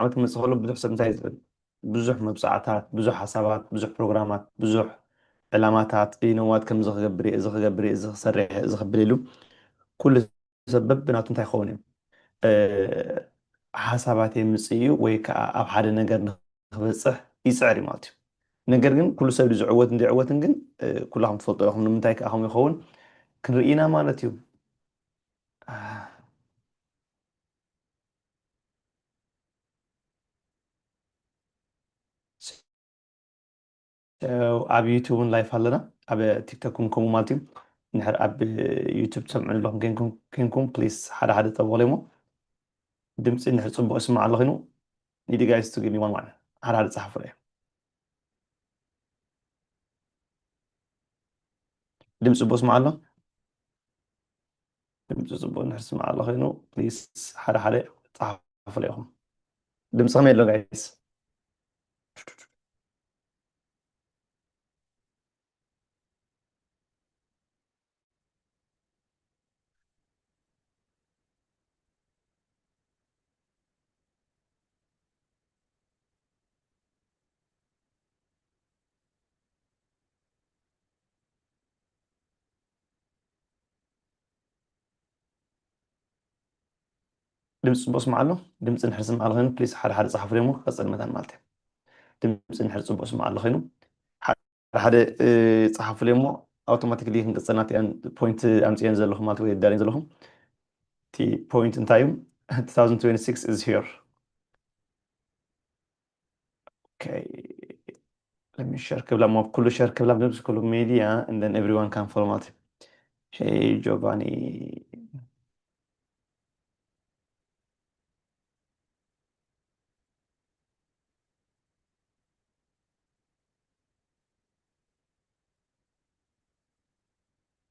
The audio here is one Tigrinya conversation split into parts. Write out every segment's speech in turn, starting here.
ዓመት ክመፅእ ከሎ ብዙሕ ሰብ እንታይ ዝብል? ብዙሕ መብፃዕታት፣ ብዙሕ ሓሳባት፣ ብዙሕ ፕሮግራማት፣ ብዙሕ ዕላማታት፣ ኢነዋት ከምዚ ክገብር እየ፣ እዚ ክገብር እየ፣ እዚ ክሰርሕ እየ፣ እዚ ክብል ኢሉ ኩሉ ሰብ በብናቱ እንታይ ክኸውን እዩ? ሓሳባት የምፅእ እዩ ወይ ከዓ ኣብ ሓደ ነገር ንክበፅሕ ይፅዕር እዩ ማለት እዩ። ነገር ግን ኩሉ ሰብ ዝዕወት እንዘይዕወትን ግን ኩላኹም ትፈልጡ ኢኹም። ንምንታይ ከዓ ከምኡ ይኸውን ክንርኢ ኢና ማለት እዩ። ኣብ ዩቱብ እውን ላይፍ ኣለና፣ ኣብ ቲክቶክ እውን ከምኡ ማለት እዩ። ንድሕር ኣብ ዩቱብ ትሰምዑኒ ኣለኹም ኮንኩም ፕሊስ ሓደ ሓደ ጠብቑለይ እሞ ድምፂ እንድሕር ፅቡቅ ይስማዕ ኣሎ ኮይኑ need you guys to give me one one ሓደ ሓደ ፀሓፉለይ። ድምፂ ፅቡቅ ይስማዕ ኣሎ? ድምፂ ፅቡቅ እንድሕር ይስማዕ ኣሎ ኮይኑ ፕሊስ ሓደ ሓደ ፀሓፉለይ ኢኹም። ድምፂ ከመይ ኣሎ ጋይስ? ድምፂ ፅቡቅ ስማዕ ኣሎ? ድምፂ እንድሕር ስማዕ ኣሎ ኮይኑ ፕሊስ ሓደ ሓደ ፀሓፉለይ እሞ ክቀፅል መታን ማለት እዩ። ድምፂ እንድሕር ፅቡቅ ስማዕ ኣሎ ኮይኑ ሓደ ሓደ ፀሓፉለይ እሞ ኣውቶማቲክሊ ክንቅፅል ናተን ፖይንት ኣምፅኤን ዘለኹ ማለት ወይ ዳልየን ዘለኹ እቲ ፖይንት እንታይ እዩ? two thousand twenty-six is here. Okay. Let me share ክብላ እሞ ኩሉ ሸር ክብላ ብድምፂ ኩሉ ሜድያ and then everyone can follow ማለት እዩ። Hey Giovanni.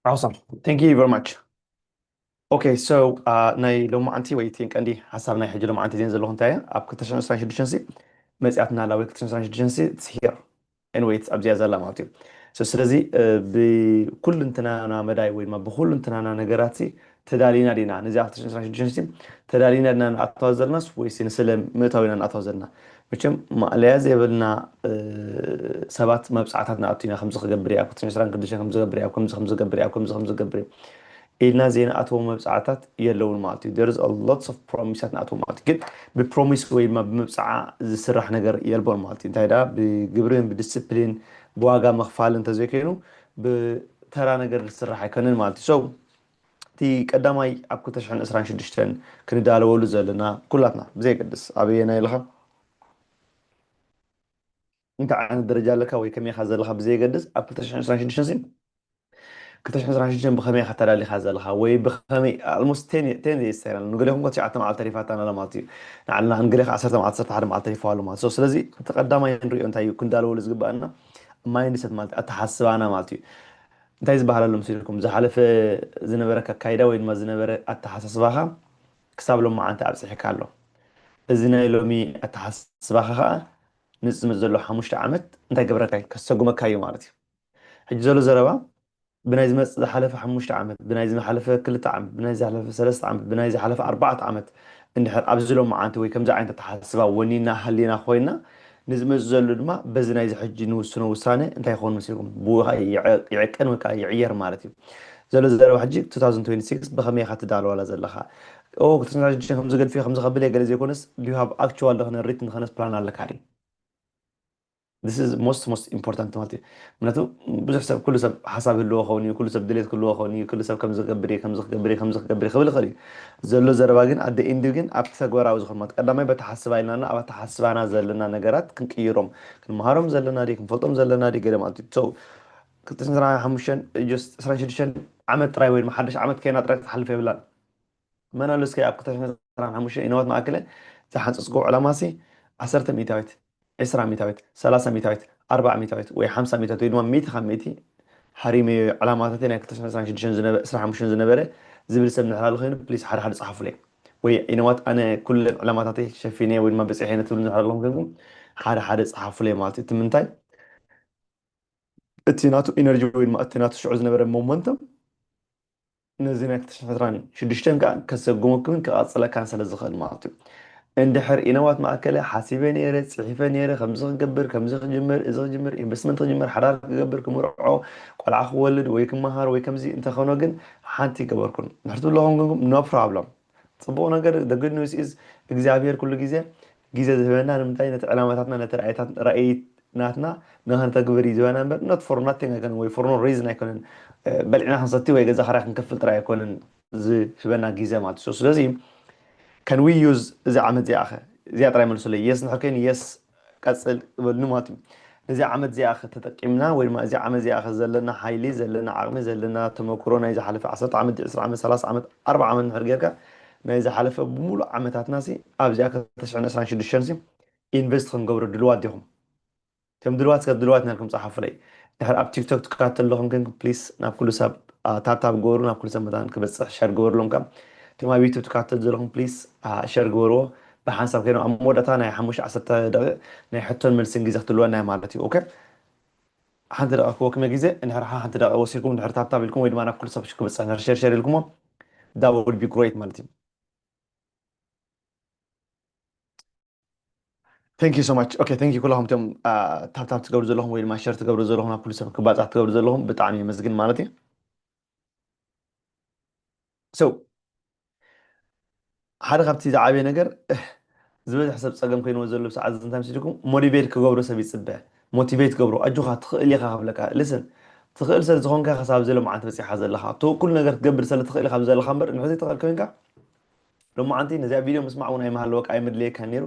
Awesome. Thank you very much. Okay, so uh, ናይ ሎማዓንቲ ወይ እቲ ቀንዲ ሓሳብ ናይ ሕጂ ሎማዓንቲ ዜን ዘለኹ እንታይ እያ? ኣብ ክልተ ሽሕን ዕስራን ሽዱሽተን ሲ መፅያትና ኣላ ወይ ክልተ ሽሕን ዕስራን ሽዱሽተን ሲ it's here. Anyway it's ኣብዚኣ ዘላ ማለት እዩ። So ስለዚ ብኩልንትናና መዳይ ወይ ድማ ብኩልንትናና ነገራት ሲ ተዳሊና ዲና ነዚኣ ክልተ ሽሕን ዕስራን ሽዱሽተን ሲ ተዳሊና ዲና ንኣተዋ ዘለናስ ወይስ ንስለ ምእታው ኢና ንኣተዋ ዘለና? መቸም ማእለያ ዘይብልና ሰባት መብፃዕታት ንኣቱ ኢና ከምዚ ክገብር እየ ኣብ ክልተ ሽሕን ዕስራን ሽዱሽተን ከምዚ ክገብር እየ ኣብ ከምዚ ከምዚ ክገብር እየ ኣብ ከምዚ ከምዚ ክገብር እየ ኢልና ዘይንኣትዎም መብፃዕታት የለውን ማለት እዩ። There is a lots of promiseታት ንኣትዎም ማለት እዩ። ግን ብፕሮሚስ ወይ ድማ ብምብፃዓ ዝስራሕ ነገር የልቦን ማለት እዩ። እንታይ ደኣ ብግብርን ብዲስፕሊን ብዋጋ ምኽፋል እንተዘይኮይኑ ብተራ ነገር ዝስራሕ ኣይኮነን ማለት እዩ። So እቲ ቀዳማይ ኣብ ክልተ ሽሕን ዕስራን ሽዱሽተን ክንዳለወሉ ዘለና ኩላትና ብዘይገድስ ኣበየናይ ኣለኻ እንታይ ዓይነት ደረጃ ኣለካ ወይ ከመይካ ዘለካ ብዘይገድስ ኣብ ክልተ ሽሕን ዕስራን ሽዱሽተን ሲ ክልተ ሽሕን ዕስራን ሽዱሽተን ብኸመይ ኢኻ ተዳሊኻ ዘለኻ ወይ ብኸመይ almost ten ten days ተይና ንገሌኹም እኮ ትሽዓተ መዓልቲ ተሪፋታና ኣላ ማለት እዩ። ንዓልና ንገሌ ከዓ ዓሰርተ መዓልቲ ዓሰርተ ሓደ መዓልቲ ተሪፋ ኣሎ ማለት እዩ። ስለዚ እቲ ቀዳማይ ንሪኦ እንታይ እዩ ክንዳለወሉ ዝግባኣና mindset ማለት እዩ ኣተሓስባና ማለት እዩ። እንታይ ዝበሃል ኣሎ መሲልኩም ዝሓለፈ ዝነበረካ ኣካይዳ ወይ ድማ ዝነበረ ኣተሓሳስባኻ ክሳብ ሎማዓንቲ ኣብፅሒካ ኣሎ። እዚ ናይ ሎሚ ኣተሓሳስባኻ ከዓ ንዝመፅ ዘሎ ሓሙሽተ ዓመት እንታይ ገብረካ እዩ ከሰጉመካ እዩ ማለት እዩ። ሕጂ ዘሎ ዘረባ ብናይ ዝመፅ ዝሓለፈ ሓሙሽተ ዓመት ብናይ ዝሓለፈ ክልተ ዓመት ብናይ ዝሓለፈ ሰለስተ ዓመት ብናይ ዝሓለፈ ኣርባዕተ ዓመት እንድሕር ኣብዚ ሎማዓንቲ ወይ ከምዚ ዓይነት ኣተሓሳስባ ወኒና ሃሊና ኮይና ንዝመፅ ዘሎ ድማ በዚ ናይዚ ሕጂ ንውስኖ ውሳነ እንታይ ይኸውን መሲልኩም ብኡ ከዓ ይዕቀን ወይ ከዓ ይዕየር ማለት እዩ። ዘሎ ዘረባ ሕጂ two thousand twenty-six ብኸመይ ኢኻ ትዳለወላ ዘለኻ? ክልተ ሽሕን ዕስራን ሽዱሽተን ከምዚ ገልፊ ከምዚ ከብል እየ ገለ ዘይኮነስ do you have actual ዝኾነ written ዝኾነ ፕላን ኣለካ ድዩ? This is most most important ማለት እዩ። ምክንያቱ ብዙሕ ሰብ ኩሉ ሰብ ሓሳብ ህልዎ ኸውን እዩ፣ ኩሉ ሰብ ድሌት ክህልዎ ኸውን እዩ፣ ኩሉ ሰብ ከምዚ ክገብር እየ፣ ከምዚ ክገብር እየ፣ ከምዚ ክገብር እየ ክብል ይኽእል እዩ። ዘሎ ዘረባ ግን ኣደ ኢንዲ ግን ኣብቲ ተግባራዊ ዝኾነ ማለት ቀዳማይ በተሓስባ ኢልናና ኣብ ኣተሓስባና ዘለና ነገራት ክንቅይሮም ክንመሃሮም ዘለና ድዩ ክንፈልጦም ዘለና ድዩ ገለ ማለት እዩ። So ክልተ ሽሕን ዕስራን ሓሙሽተን just ዕስራን ሽዱሽተን ዓመት ጥራይ ወይ ድማ ሓድሽ ዓመት ከይና ጥራይ ክትሓልፍ የብላን። መን ኣሎ እስከ ኣብ ክልተ ሽሕን ዕስራን ሓሙሽተን ኢነዋት መኣከለ ዝሓንፀፅክዎ ዕላማ ሲ ዓሰርተ ሚእታዊት፣ ዕስራ ሚእታዊት፣ ሰላሳ ሚእታዊት፣ ኣርባዓ ሚእታዊት ወይ ሓምሳ ሚእታዊት ወይ ድማ ሚእቲ ካብ ሚእቲ ሃሪመዮ ዕላማታተይ ናይ ክልተ ሽሕን ዕስራን ሽዱሽተን ዝነበ ዕስራን ሓሙሽተን ዝነበረ ዝብል ሰብ እንድሕር ኣሎ ኮይኑ ፕሊስ ሓደ ሓደ ፀሓፉለይ። ወይ ኢነዋት ኣነ ኩለን ዕላማታተይ ሸፊነ ወይ ድማ በፂሐ እየ ትብሉ እንድሕር ኣለኹም ኮይንኩም ሓደ ሓደ ፀሓፉለይ ማለት እዩ። እቲ ምንታይ እቲ ናቱ ኢነርጂ ወይ ድማ እቲ ናቱ ሽዑ ዝነበረ ሞመንተም ነዚ ናይ ክልተ ሽሕን ዕስራን ሽዱሽተን ከዓ ከሰጉመክምን ክቐፅለካን ስለ ዝኽእል ማለት እዩ። እንድሕር ኢነዋት ማእከለ ሓሲበ ነይረ፣ ጽሒፈ ነይረ፣ ከምዚ ክገብር፣ ከምዚ ክጅምር፣ እዚ ክጅምር፣ ኢንቨስትመንት ክጅምር፣ ሓዳር ክገብር፣ ክምርዖ፣ ቆልዓ ክወልድ ወይ ክመሃር ወይ ከምዚ እንተኾኖ ግን ሓንቲ ይገበርኩን። ንሕር ትብለኹም ግን no problem። ጽቡቕ ነገር the good news is እግዚኣብሔር ኩሉ ግዜ ግዜ ዝህበና ንምንታይ ነቲ ዕላማታትና ነቲ ራእይታት ራእይ ናትና ንኸንተግብር እዩ ዝህበና እምበር not for nothing ኣይኮነን ወይ for no reason ኣይኮነን። በልዕና ክንሰቲ ወይ ገዛ ክራይ ክንከፍል ጥራይ ኣይኮነን ዝህበና ግዜ ማለት እዩ። ስለዚ can we use እዚ ዓመት እዚኣ ኸ እዚኣ ጥራይ መልሱለይ። የስ እንድሕር ኮይኑ የስ ቀጽል በሉኒ ማለት እዩ። ነዚ ዓመት እዚኣ ኸ ተጠቂምና ወይ ድማ እዚ ዓመት እዚኣ ኸ ዘለና ሓይሊ ዘለና ዓቕሚ ዘለና ተመክሮ ናይ ዝሓለፈ ዓሰርተ ዓመት ዕስራ ዓመት ሰላሳ ዓመት ኣርባ ዓመት እንድሕር ጌርካ ናይ ዝሓለፈ ብምሉእ ዓመታትና ሲ ኣብዚኣ ክልተ ሽሕን ዕስራን ሽዱሽተን ሲ ኢንቨስት ክንገብሮ ድልዋት ዲኹም? ከም ድልዋት ሰብ ድልዋት ናልኩም ጸሓፉለይ። ድሕር ኣብ ቲክቶክ ትከታተሉ ኣለኹም ግን ፕሊስ ናብ ኩሉ ሰብ ታብታብ ግበሩ፣ ናብ ኩሉ ሰብ መታን ክበጽሕ ሸር ግበሩሎም። ካብ እቶም ኣብ ዩቱብ ትከታተሉ ዘለኹም ፕሊስ ሸር ግበርዎ። ብሓንሳብ ከይኖም ኣብ መወዳእታ ናይ ሓሙሽተ ዓሰርተ ደቂቕ ናይ ሕቶን መልስን ግዜ ክትልወና ማለት እዩ። ኦኬ ሓንቲ ደቂቕ ክወክመ ግዜ እንድሕር ሓንቲ ደቂቕ ወሲድኩም እንድሕር ታብታብ ኢልኩም ወይ ድማ ናብ ኩሉ ሰብ ክበጽሕ ሸር ሸር ኢልኩሞ that would be great ማለት እዩ። Thank you so much. Okay, thank you ኩላኹም እቶም ታብታብ ትገብሩ ዘለኹም ወይ ድማ ሸር ትገብሩ ዘለኹም ናብ ኩሉ ሰብ ክባጻሕ ትገብሩ ዘለኹም ብጣዕሚ የመስግን ማለት እዩ። So ሓደ ካብቲ ዝዓበየ ነገር ዝበዝሕ ሰብ ጸገም ኮይንዎ ዘሎ ሰዓት እንታይ ምስልኩም ሞቲቬት ክገብሮ ሰብ ይጽበ። ሞቲቬት ገብሮ ኣጆኻ ትኽእል ኢኻ ክብለካ ልስን ትኽእል ሰብ ዝኾንካ ክሳብ ዘሎ መዓልቲ በጺሓ ዘለኻ ኩሉ ነገር ክትገብር ስለ ትኽእል ኢኻ ዘለኻ እምበር ንሕዚ ትኽእል ኮይንካ ሎማዓንቲ ነዚኣ ቪድዮ ምስማዕ እውን ኣይመሃለወካ ኣይመድለየካ ነይሩ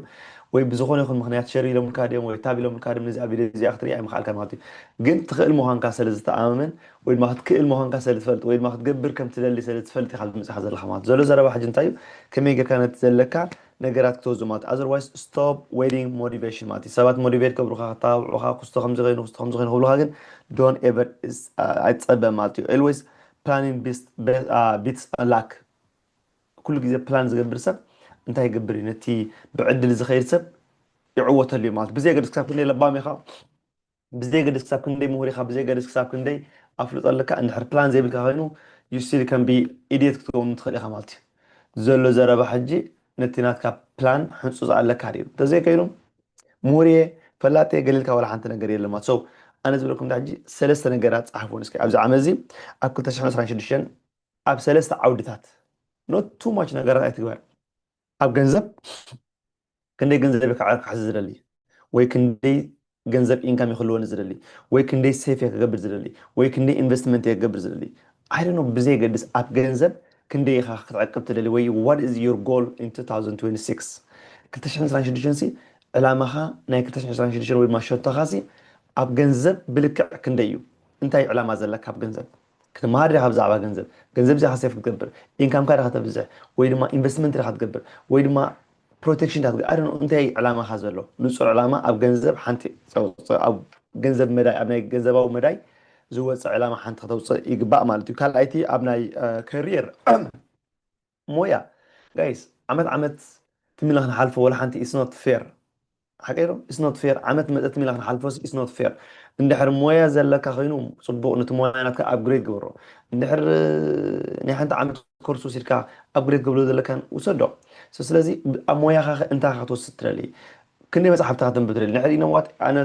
ወይ ብዝኾነ ይኹን ምክንያት ሸር ኢሎምልካ ድዮም ወይ ታብ ኢሎምልካ ድዮም ነዚኣ ቪድዮ እዚኣ ክትርኢ ኣይምኽኣልካ ማለት እዩ ግን ትኽእል ምዃንካ ስለ ዝተኣማመን ወይ ድማ ክትክእል ምዃንካ ስለ ትፈልጥ ወይ ድማ ክትገብር ከም ትደሊ ስለ ትፈልጥ ኢኻ ዝመፅኻ ዘለኻ ማለት ዘሎ ዘረባ ሕጂ እንታይ እዩ ከመይ ጌርካ ነቲ ዘለካ ነገራት ክትወዙ ማለት otherwise stop waiting motivation ማለት እዩ ሰባት ሞቲቬት ገብሩካ ክተባብዑካ ክስቶ ከምዚ ኮይኑ ክስቶ ከምዚ ኮይኑ ክብሉካ ግን don't ever ኣይትፀበ ማለት እዩ always planning beats luck ኩሉ ግዜ ፕላን ዝገብር ሰብ እንታይ ይገብር እዩ ነቲ ብዕድል ዝኸይድ ሰብ ይዕወተሉ እዩ ማለት ብዘይ ገድስ ክሳብ ክንደይ ለባም ኢኻ ብዘይ ገድስ ክሳብ ክንደይ ምሁር ኢኻ ብዘይ ገድስ ክሳብ ክንደይ ኣፍልጦ ኣለካ እንድሕር ፕላን ዘይብልካ ኮይኑ you still can be idiot ክትከውን ትኽእል ኢኻ ማለት እዩ ዘሎ ዘረባ ሕጂ ነቲ ናትካ ፕላን ሕንፁፅ ኣለካ ድዩ እንተዘይከይኑ ምሁር እየ ፈላጥ እየ ገሊልካ ዋላ ሓንቲ ነገር የለን ማለት so ኣነ ዝብለኩም ሕጂ ሰለስተ ነገራት ፀሓፉን እስኪ ኣብዚ ዓመት እዚ ኣብ ክልተ ሽሕን ዕስራን ሽዱሽተን ኣብ ሰለስተ ዓውድታት not too much ነገራት ኣይትግበር ኣብ ገንዘብ ክንደይ ገንዘብ ክዓር ክሕዝ ዝደሊ ወይ ክንደይ ገንዘብ ኢንካም ይክልወኒ ዝደሊ ወይ ክንደይ ሴፍ ክገብር ዝደሊ ወይ ክንደይ ኢንቨስትመንት ክገብር ዝደሊ I don't know ብዘይ ገድስ ኣብ ገንዘብ ክንደይ ኢኻ ክትዕቅብ ትደሊ ወይ what is your goal in two thousand twenty-six ክልተ ሽሕን ዕስራን ሽዱሽተን ዕላማኻ ናይ ክልተ ሽሕን ዕስራን ሽዱሽተን ወይ ድማ ሸቶኻ ኣብ ገንዘብ ብልክዕ ክንደይ እዩ እንታይ ዕላማ ዘለካ ኣብ ገንዘብ ክትመሃር ዲኻ ብዛዕባ ገንዘብ ገንዘብ ዚኻ ሴፍ ክትገብር ኢንካምካ ዲኻ ተብዝሕ ወይ ድማ ኢንቨስትመንት ዲኻ ትገብር ወይ ድማ ፕሮቴክሽን ዲኻ ትገብር እንታይ ዕላማኻ ዘሎ ንፁር ዕላማ ኣብ ገንዘብ ሓንቲ ኣብ ገንዘብ መዳይ ኣብ ናይ ገንዘባዊ መዳይ ዝወፅእ ዕላማ ሓንቲ ከተውፅእ ይግባእ ማለት እዩ ካልኣይቲ ኣብ ናይ ከሪየር ሞያ ጋይስ ዓመት ዓመት ትም ኢልና ክንሓልፎ ወላ ሓንቲ it's not fair ሓቀይ ዶ it's not fair ዓመት መፀ ትም ኢልና ክንሓልፎ it's not fair እንድሕር ሞያ ዘለካ ኮይኑ ፅቡቕ ነቲ ሞያ ናትካ ኣፕግሬድ ግበሮ እንድሕር ናይ ሓንቲ ዓመት ኮርስ ወሲድካ ኣፕግሬድ ክብሎ ዘለካን ውሰዶ ስለዚ ኣብ ሞያኻ እንታይ ክትወስድ ትደሊ ክንደይ መፅሓፍቲ ከተንብብ ትደሊ ንሕር ኢነዋት ኣነ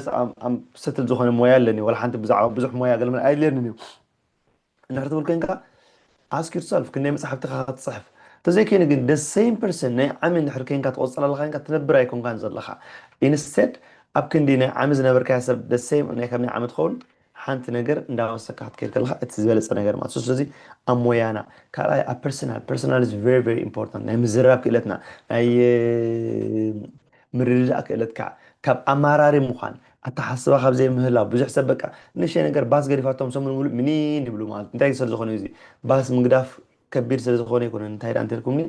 ሰትል ዝኾነ ሞያ ኣለኒ ወላ ሓንቲ ብዛዕባ ብዙሕ ሞያ ገልመል ኣይድልየንን እዩ እንድሕር ትብል ኮንካ ask yourself ክንደይ መፅሓፍቲ ኢኻ ክትፅሕፍ እንተዘይኮይኑ ግን the same person ናይ ዓሚ እንድሕር ኮንካ ትቆፅር ኣለካ ኮንካ ትነብር ኣይኮንካን ዘለኻ instead ኣብ ክንዲ ናይ ዓሚ ዝነበርካዮ ሰብ the same ናይ ከም ናይ ዓሚ ትኸውን ሓንቲ ነገር እንዳወሰካ ክትከይድ ከለካ እቲ ዝበለፀ ነገር ማለት ስለዚ ኣብ ሞያና ካልኣይ ኣብ personal personal is very very important ናይ ምዝራብ ክእለትና ናይ ምርድዳእ ክእለትካ ካብ ኣማራሪ ምዃን ኣተሓስባ ካብ ዘይምህላው ብዙሕ ሰብ በቃ ንእሽተይ ነገር ባስ ገዲፋቶም ሰሙን ሙሉእ ምኒን ይብሉ ማለት እንታይ ስለ ዝኾነ እዚ ባስ ምግዳፍ ከቢድ ስለ ዝኾነ ይኮነ እንታይ ዳ እንተልኩምኒ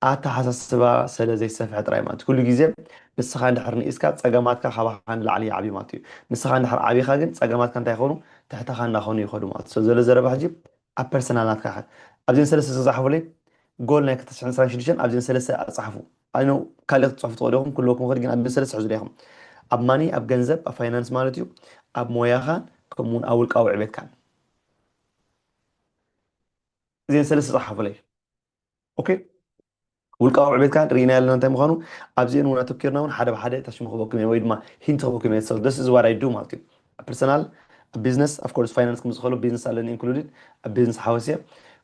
ኣተሓሳስባ ስለ ዘይሰፍሐ ጥራይ ማለት ኩሉ ግዜ ንስኻ እንድሕር ንኢስካ ፀገማትካ ካባኻ ንላዕሊ ይዓብዩ ማለት እዩ ንስኻ እንድሕር ዓቢኻ ግን ፀገማትካ እንታይ ይኾኑ ትሕተኻ እናኾኑ ይኸዱ ማለት እዩ ዘሎ ዘረባ ሕጂ ኣብ ፐርሰናል ናትካ ኣብዚን ሰለስተ ዝፀሓፉለይ ጎል ናይ ክልተ ሽሕን ዕስራን ሽዱሽተን ኣብዚን ሰለስተ ኣፅሓፉ ኣይኖ ካልእ ክትፅሕፉ ትኽእሉ ኢኹም ኩልኩም ኽድ ግን ኣብዚን ሰለስተ ሕዙ ኢኹም ኣብ ማኒ ኣብ ገንዘብ ኣብ ፋይናንስ ማለት እዩ ኣብ ሞያኻን ከምኡውን ኣብ ውልቃዊ ዕቤትካን እዚን ሰለስተ ፀሓፉለይ ኦኬ ውልቃዊ ዕቤትካ ርኢና ያለና እንታይ ምዃኑ ኣብዚአን እውን ኣተኪርና እውን ሓደ ብሓደ ታሽሙ ክበኩም ወይ ድማ ሂንት ክበኩም እየ። So this is what I do ማለት እዩ። ፐርሰናል፣ ቢዝነስ፣ of course፣ ፋይናንስ ክምፅእ ከሎ ቢዝነስ ኣለኒ ኢንክሉድድ ኣብ ቢዝነስ ሓወስየ፣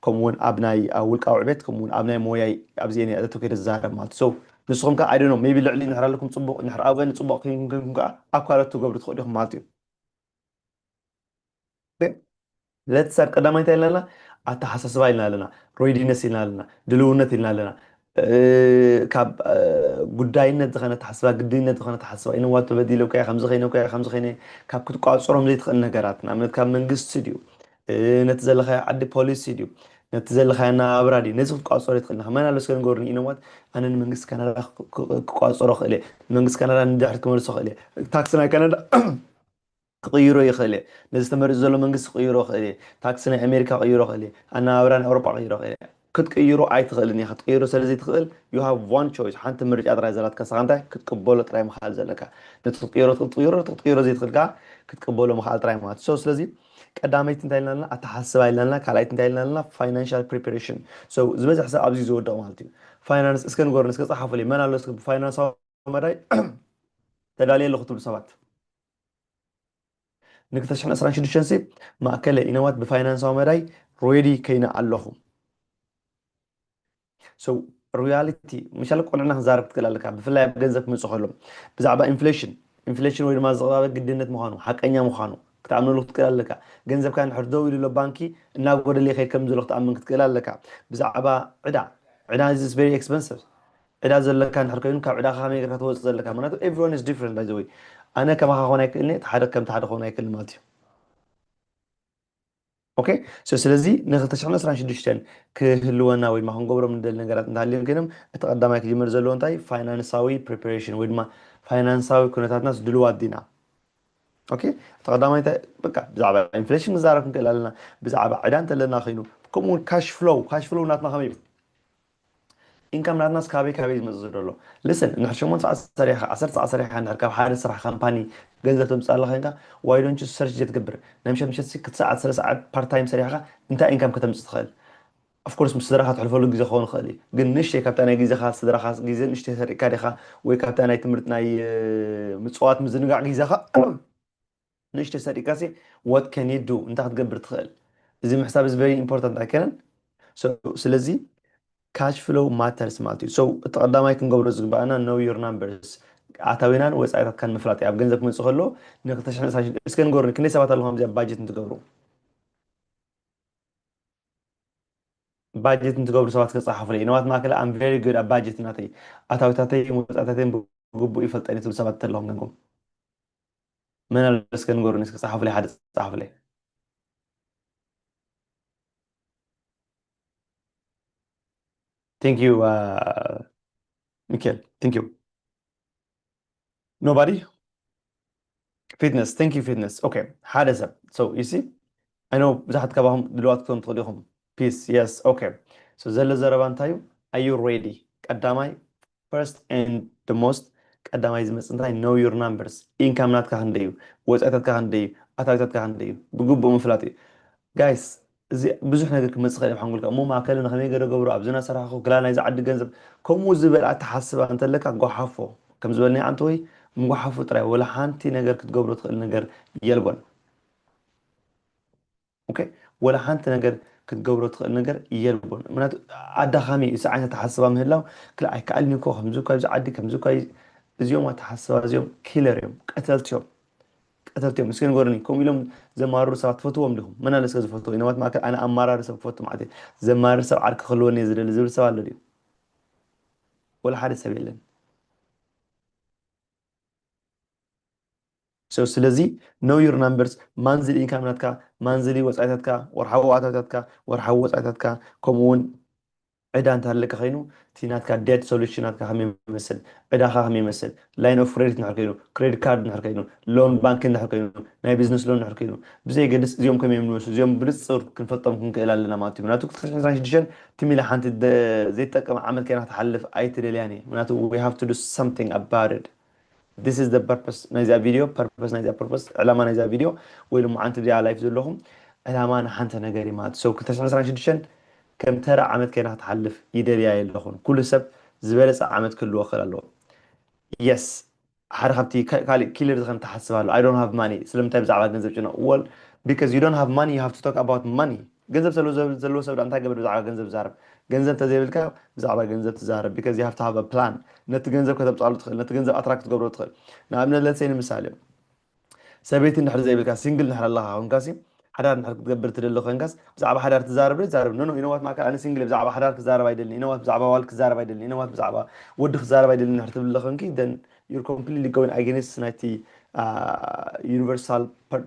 ከምኡ እውን ኣብ ናይ ውልቃዊ ዕቤት፣ ከምኡ እውን ኣብ ናይ ሞያይ ኣብዚአን ኣተኪረ ዝዛረብ ማለት እዩ። ንስኹም ከ I don't know, maybe ልዕሊ ንሕር ኣለኩም፣ ፅቡቅ ንሕር ኣበ ንፅቡቅ ኮይንኩም ከ ኣብ ካልኦት ትገብሩ ትኽእሉ ኢኹም ማለት እዩ። ለትሳብ ቀዳማይ እንታይ ኢልና ኣለና? ኣተሓሳስባ ኢልና ኣለና፣ ሬዲነስ ኢልና ኣለና፣ ድልውነት ኢልና ኣለና። ካብ ጉዳይነት ዝኾነ ተሓስባ፣ ግድነት ዝኾነ ተሓስባ፣ ኢንዋት ተበዲለውካ፣ ከምዚ ከይነውካ፣ ከምዚ ከይነ ካብ ክትቋፅሮም ዘይትኽእል ነገራት፣ ንኣብነት ካብ መንግስቲ ድዩ፣ ነቲ ዘለኻዮ ዓዲ ፖሊሲ ድዩ፣ ነቲ ዘለኻዮ ኣነባብራ ድዩ፣ ነዚ ክትቋፅሮ ይትኽእል። መን ኣሎ እስከ ንገሩኒ? ኢንዋት ኣነ ንመንግስቲ ካናዳ ክቋፅሮ ክእል እየ፣ መንግስቲ ካናዳ ንድሕር ክመልሶ ክእል እየ፣ ታክሲ ናይ ካናዳ ክቕይሮ ይኽእል እየ። ነዚ ተመሪፁ ዘሎ መንግስቲ ክቕይሮ ክእል እየ። ታክሲ ናይ ኣሜሪካ ክቕይሮ ክእል እየ። ኣነባብራ ናይ ኣውሮጳ ክቕይሮ ክእል እየ። ክትቅይሮ ኣይትኽእልን ኢኻ። ክትቅይሮ ስለ ዘይትኽእል you have one choice፣ ሓንቲ ምርጫ ጥራይ ዘላትካ፣ ንስኻ እንታይ ክትቅበሎ ጥራይ ምኽኣል ዘለካ። ነቲ ክትቅይሮ ትኽእል ትቕይሮ፣ ነቲ ክትቅይሮ ዘይትኽእል ከዓ ክትቅበሎ ምኽኣል ጥራይ ማለት። So ስለዚ ቀዳመይቲ እንታይ ኢልና ኣለና? ኣተሓስባ ኢልና ኣለና። ካልኣይቲ እንታይ ኢልና ኣለና? ፋይናንሻል ፕሪፓሬሽን። So ዝበዝሕ ሰብ ኣብዚ ዝወድቕ ማለት እዩ። ፋይናንስ እስከ ንገሩኒ፣ እስከ ጸሓፉለይ፣ መን ኣሎ እስከ ብፋይናንሳዊ መዳይ ተዳልየ ኣለኹ ትብሉ ሰባት? ንክልተ ሽሕን ዕስራን ሽዱሽተን ሲ ማእከለ ኢነዋት ብፋይናንሳዊ መዳይ ሬዲ ከይነ ኣለኹ። So ሪያሊቲ ምሻል ቆልዕና ክዛረብ ክትክእል ኣለካ፣ ብፍላይ ኣብ ገንዘብ ክመፅእ ከሎ ብዛዕባ ኢንፍሌሽን ኢንፍሌሽን ወይ ድማ ዝቕባበ ግድነት ምዃኑ፣ ሓቀኛ ምዃኑ ክትኣምነሉ ክትክእል ኣለካ። ገንዘብካ እንድሕር ደው ኢሉ ኣሎ ባንኪ እናጎደለ ይኸይድ ከም ዘሎ ክትኣምን ክትክእል ኣለካ። ብዛዕባ ዕዳ፣ ዕዳ is very expensive። ዕዳ ዘለካ እንድሕር ኮይኑ ካብ ዕዳኻ ከመይ ጌርካ ትወፅእ ዘለካ? ምክንያቱ everyone is different by the way። ኣነ ከማኻ ክኾን ኣይክእልን፣ እቲ ሓደ ከምቲ ሓደ ክኾን ኣይክእልን ማለት እዩ። ኦኬ። So ስለዚ ንክልተ ሽሕን ዕስራን ሽዱሽተን ክህልወና ወይ ድማ ክንገብሮም ንደሊ ነገራት እንተሃልዮም ኮይኖም፣ እቲ ቀዳማይ ክጅመር ዘለዎ እንታይ? ፋይናንሳዊ ፕሪፓሬሽን ወይ ድማ ፋይናንሳዊ ኩነታትናስ ድልዋት ዲና? ኦኬ። እቲ ቀዳማይ እንታይ? በቃ ብዛዕባ ኢንፍሌሽን ክዛረብ ክንክእል ኣለና፣ ብዛዕባ ዕዳ እንተለና ኮይኑ፣ ከምኡ እውን ካሽ ፍሎው፣ ካሽ ፍሎው ናትና ከመይ እዩ? ኢንካም ናትናስ ካበይ ካበይ ዝመፅእ ዘሎ? ልስን፣ እንድሕር ሸሞንተ ሰዓት ሰሪሕካ፣ ዓሰርተ ሰዓት ሰሪሕካ፣ እንድሕር ካብ ሓደ ስራሕ ካምፓኒ ገንዘብ ተምፅእ ኣለካ ኮይንካ፣ ዋይ ዶንት ዩ ሰርች ዘይትገብር? ናይ ምሸት ምሸት ሲ ክልተ ሰዓት፣ ሰለስተ ሰዓት ፓርት ታይም ሰሪሕካ እንታይ ኢንካም ከተምፅእ ትኽእል? ኦፍኮርስ ምስ ስድራኻ ትሕልፈሉ ግዜ ክኸውን ይኽእል እዩ፣ ግን ንእሽተይ ካብታ ናይ ግዜኻ ስድራኻ ግዜ ንእሽተይ ሰሪቕካ ዲኻ? ወይ ካብታ ናይ ትምህርቲ ናይ እ፣ ምፅዋት ምዝንጋዕ ግዜኻ ንእሽተይ ሰሪቕካሲ what can you do? እንታይ ክትገብር ትኽእል? እዚ ምሕሳብ is very important ኣይከነን? So ስለዚ ካሽ ፍሎው ማተርስ ማለት እዩ። So እቲ ቀዳማይ ክንገብሮ ዝግባኣና know your numbers፣ ኣታዊናን ወፃኢታትካን ምፍላጥ እዩ። ኣብ ገንዘብ ክመፅእ ከሎ ንክልተ ሽሕን ዕስራን እስከ ንገሩኒ፣ ክንደይ ሰባት ኣለኹም ኣብዚኣ ባጀት እንትገብሩ? ባጀት እንትገብሩ ሰባት ከፃሓፉለይ። ኢነዋት ማእከለ I'm very good ኣብ ባጀት ናተይ፣ ኣታዊታተይን ወፃኢታተይን ብግቡእ ይፈልጠን እዩ ትብሉ ሰባት እንተለኹም ገንኩም መን ኣሎ እስከ ንገሩኒ፣ እስከ ፃሓፉለይ፣ ሓደ ፃሓፉለይ። Thank you ሚካኤል፣ thank you። Nobody? ፊትነስ፣ thank you ፊትነስ። ኦኬ፣ ሓደ ሰብ። So you see, I know ብዙሓት ካባኹም ድልዋት ክትኮኑ ትኽእሉ ኢኹም። ፒስ፣ የስ። ኦኬ። So ዘሎ ዘረባ እንታይ እዩ? Are you ready? ቀዳማይ፣ first and the most ቀዳማይ ዝመፅእ እንታይ? Know your numbers። ኢንካም ናትካ ክንደይ እዩ? ወፃኢታትካ ክንደይ እዩ? ኣታዊታትካ ክንደይ እዩ? ብግቡእ ምፍላጥ እዩ። ጋይስ፣ እዚ ብዙሕ ነገር ክመፅእ ይኽእል እዩ ሓንጎልካ። እሞ ማእከለ ንኸመይ ገይረ ገብሮ? ኣብዚ እናሰራሕኹ ክላ ናይዚ ዓዲ ገንዘብ፣ ከምኡ ዝበል ኣተሓስባ እንተለካ ጓሓፎ። ከም ዝበልናዮ ኣንተ ወይ ምጓሓፉ ጥራይ፣ ወላ ሓንቲ ነገር ክትገብሮ ትኽእል ነገር የልቦን። ኦኬ፣ ወላ ሓንቲ ነገር ክትገብሮ ትኽእል ነገር የልቦን። ምክንያቱ ኣዳኻሚ እዩ፣ እዚ ዓይነት ኣተሓስባ ምህላው። ክላ ኣይከኣልን እኮ፣ ከምዚ እኮ ኣብዚ ዓዲ፣ ከምዚ እኮ እዩ። እዚኦም ኣተሓስባ እዚኦም ኪለር እዮም፣ ቀተልቲ እዮም። ቀተልቲ እዮም። እስኪ ንገሩኒ፣ ከምኡ ኢሎም ዘማርሩ ሰባት ትፈትዎም ዲኹም? መን ኣለ እስከ ዝፈትዎ? ኢነዋት ማእከል ኣነ ኣማራሪ ሰብ ክፈቱ ማለት እዩ። ዘማርር ሰብ ዓርኪ ክህልወኒ እየ ዝደሊ ዝብል ሰብ ኣሎ ድዩ? ወላ ሓደ ሰብ የለን። So ስለዚ know your numbers፣ ማንዝሊ ኢንካም ናትካ፣ ማንዝሊ ወፃኢታትካ፣ ወርሓዊ ኣታዊታትካ፣ ወርሓዊ ወፃኢታትካ፣ ከምኡ እውን ዕዳ እንተሃለካ ኮይኑ እቲ ናትካ ዴት ሶሉሽን ናትካ ከመይ ይመስል፣ ዕዳኻ ከመይ ይመስል፣ ላይን ኦፍ ክሬዲት እንድሕር ኮይኑ፣ ክሬዲት ካርድ እንድሕር ኮይኑ፣ ሎን ባንክ እንድሕር ኮይኑ፣ ናይ ቢዝነስ ሎን እንድሕር ኮይኑ፣ ብዘየገድስ እዚኦም ከመይ እዮም ዝመስሉ፣ እዚኦም ብንፅር ክንፈልጦም ክንክእል ኣለና ማለት እዩ። ምክንያቱ ክልተ ሽሕን ዕስራን ሽዱሽተን ትም ኢላ ሓንቲ ደ- ዘይትጠቅም ዓመት ኮይና ክትሓልፍ ኣይትደልያን እየ። ምክንያቱ we have to do something about it። This is the purpose ናይዛ ቪድዮ፣ ፐርፐስ ናይዛ ፐርፐስ፣ ዕላማ ናይዛ ቪድዮ ወይ ድማ ዓንቲ እዚኣ ላይፍ ዘለኹም ዕላማ ንሓንቲ ነገር እዩ ማለት። So ክልተ ሽሕን ዕስራን ሽዱሽተን ከም ተራ ዓመት ኮይና ክትሓልፍ ይደልያ የለኹን። ኩሉ ሰብ ዝበለፀ ዓመት ክህልዎ ክእል ኣለዎ። Yes ሓደ ካብቲ ካልእ ኪለር ዝኸን ትሓስብ ኣሎ I don't have money ስለምንታይ ብዛዕባ ገንዘብ ጭነቕ well because you don't have money you have to talk about money ገንዘብ ዘለዎ ሰብ እንታይ ገበር ብዛዕባ ገንዘብ ዛረብ ገንዘብ ተዘይብልካ ብዛዕባ ገንዘብ ትዛረብ because you have to have a plan ነቲ ገንዘብ ከተምፅኣሉ ትኽእል ነቲ ገንዘብ ኣትራክት ትገብሮ ትኽእል ንኣብነት ለሰይ ንምሳሌ ሰበይቲ እንድሕር ዘይብልካ ሲንግል እንድሕር ኣለኻ ኮንካሲ ሓዳር እንድሕር ክትገብር ትደሊ ኮንካስ ብዛዕባ ሓዳር ትዛረብ ዶ ይዛረብ ኖ ኖ ኢነዋት ማእከል ኣነ ሲንግል ብዛዕባ ሓዳር ክዛረብ ኣይደልን ኢነዋት ብዛዕባ ዋል ክዛረብ ኣይደልን ኢነዋት ብዛዕባ ወዲ ክዛረብ ኣይደልን እንድሕር ትብል ኮንኪ then you're completely going against ናይቲ universal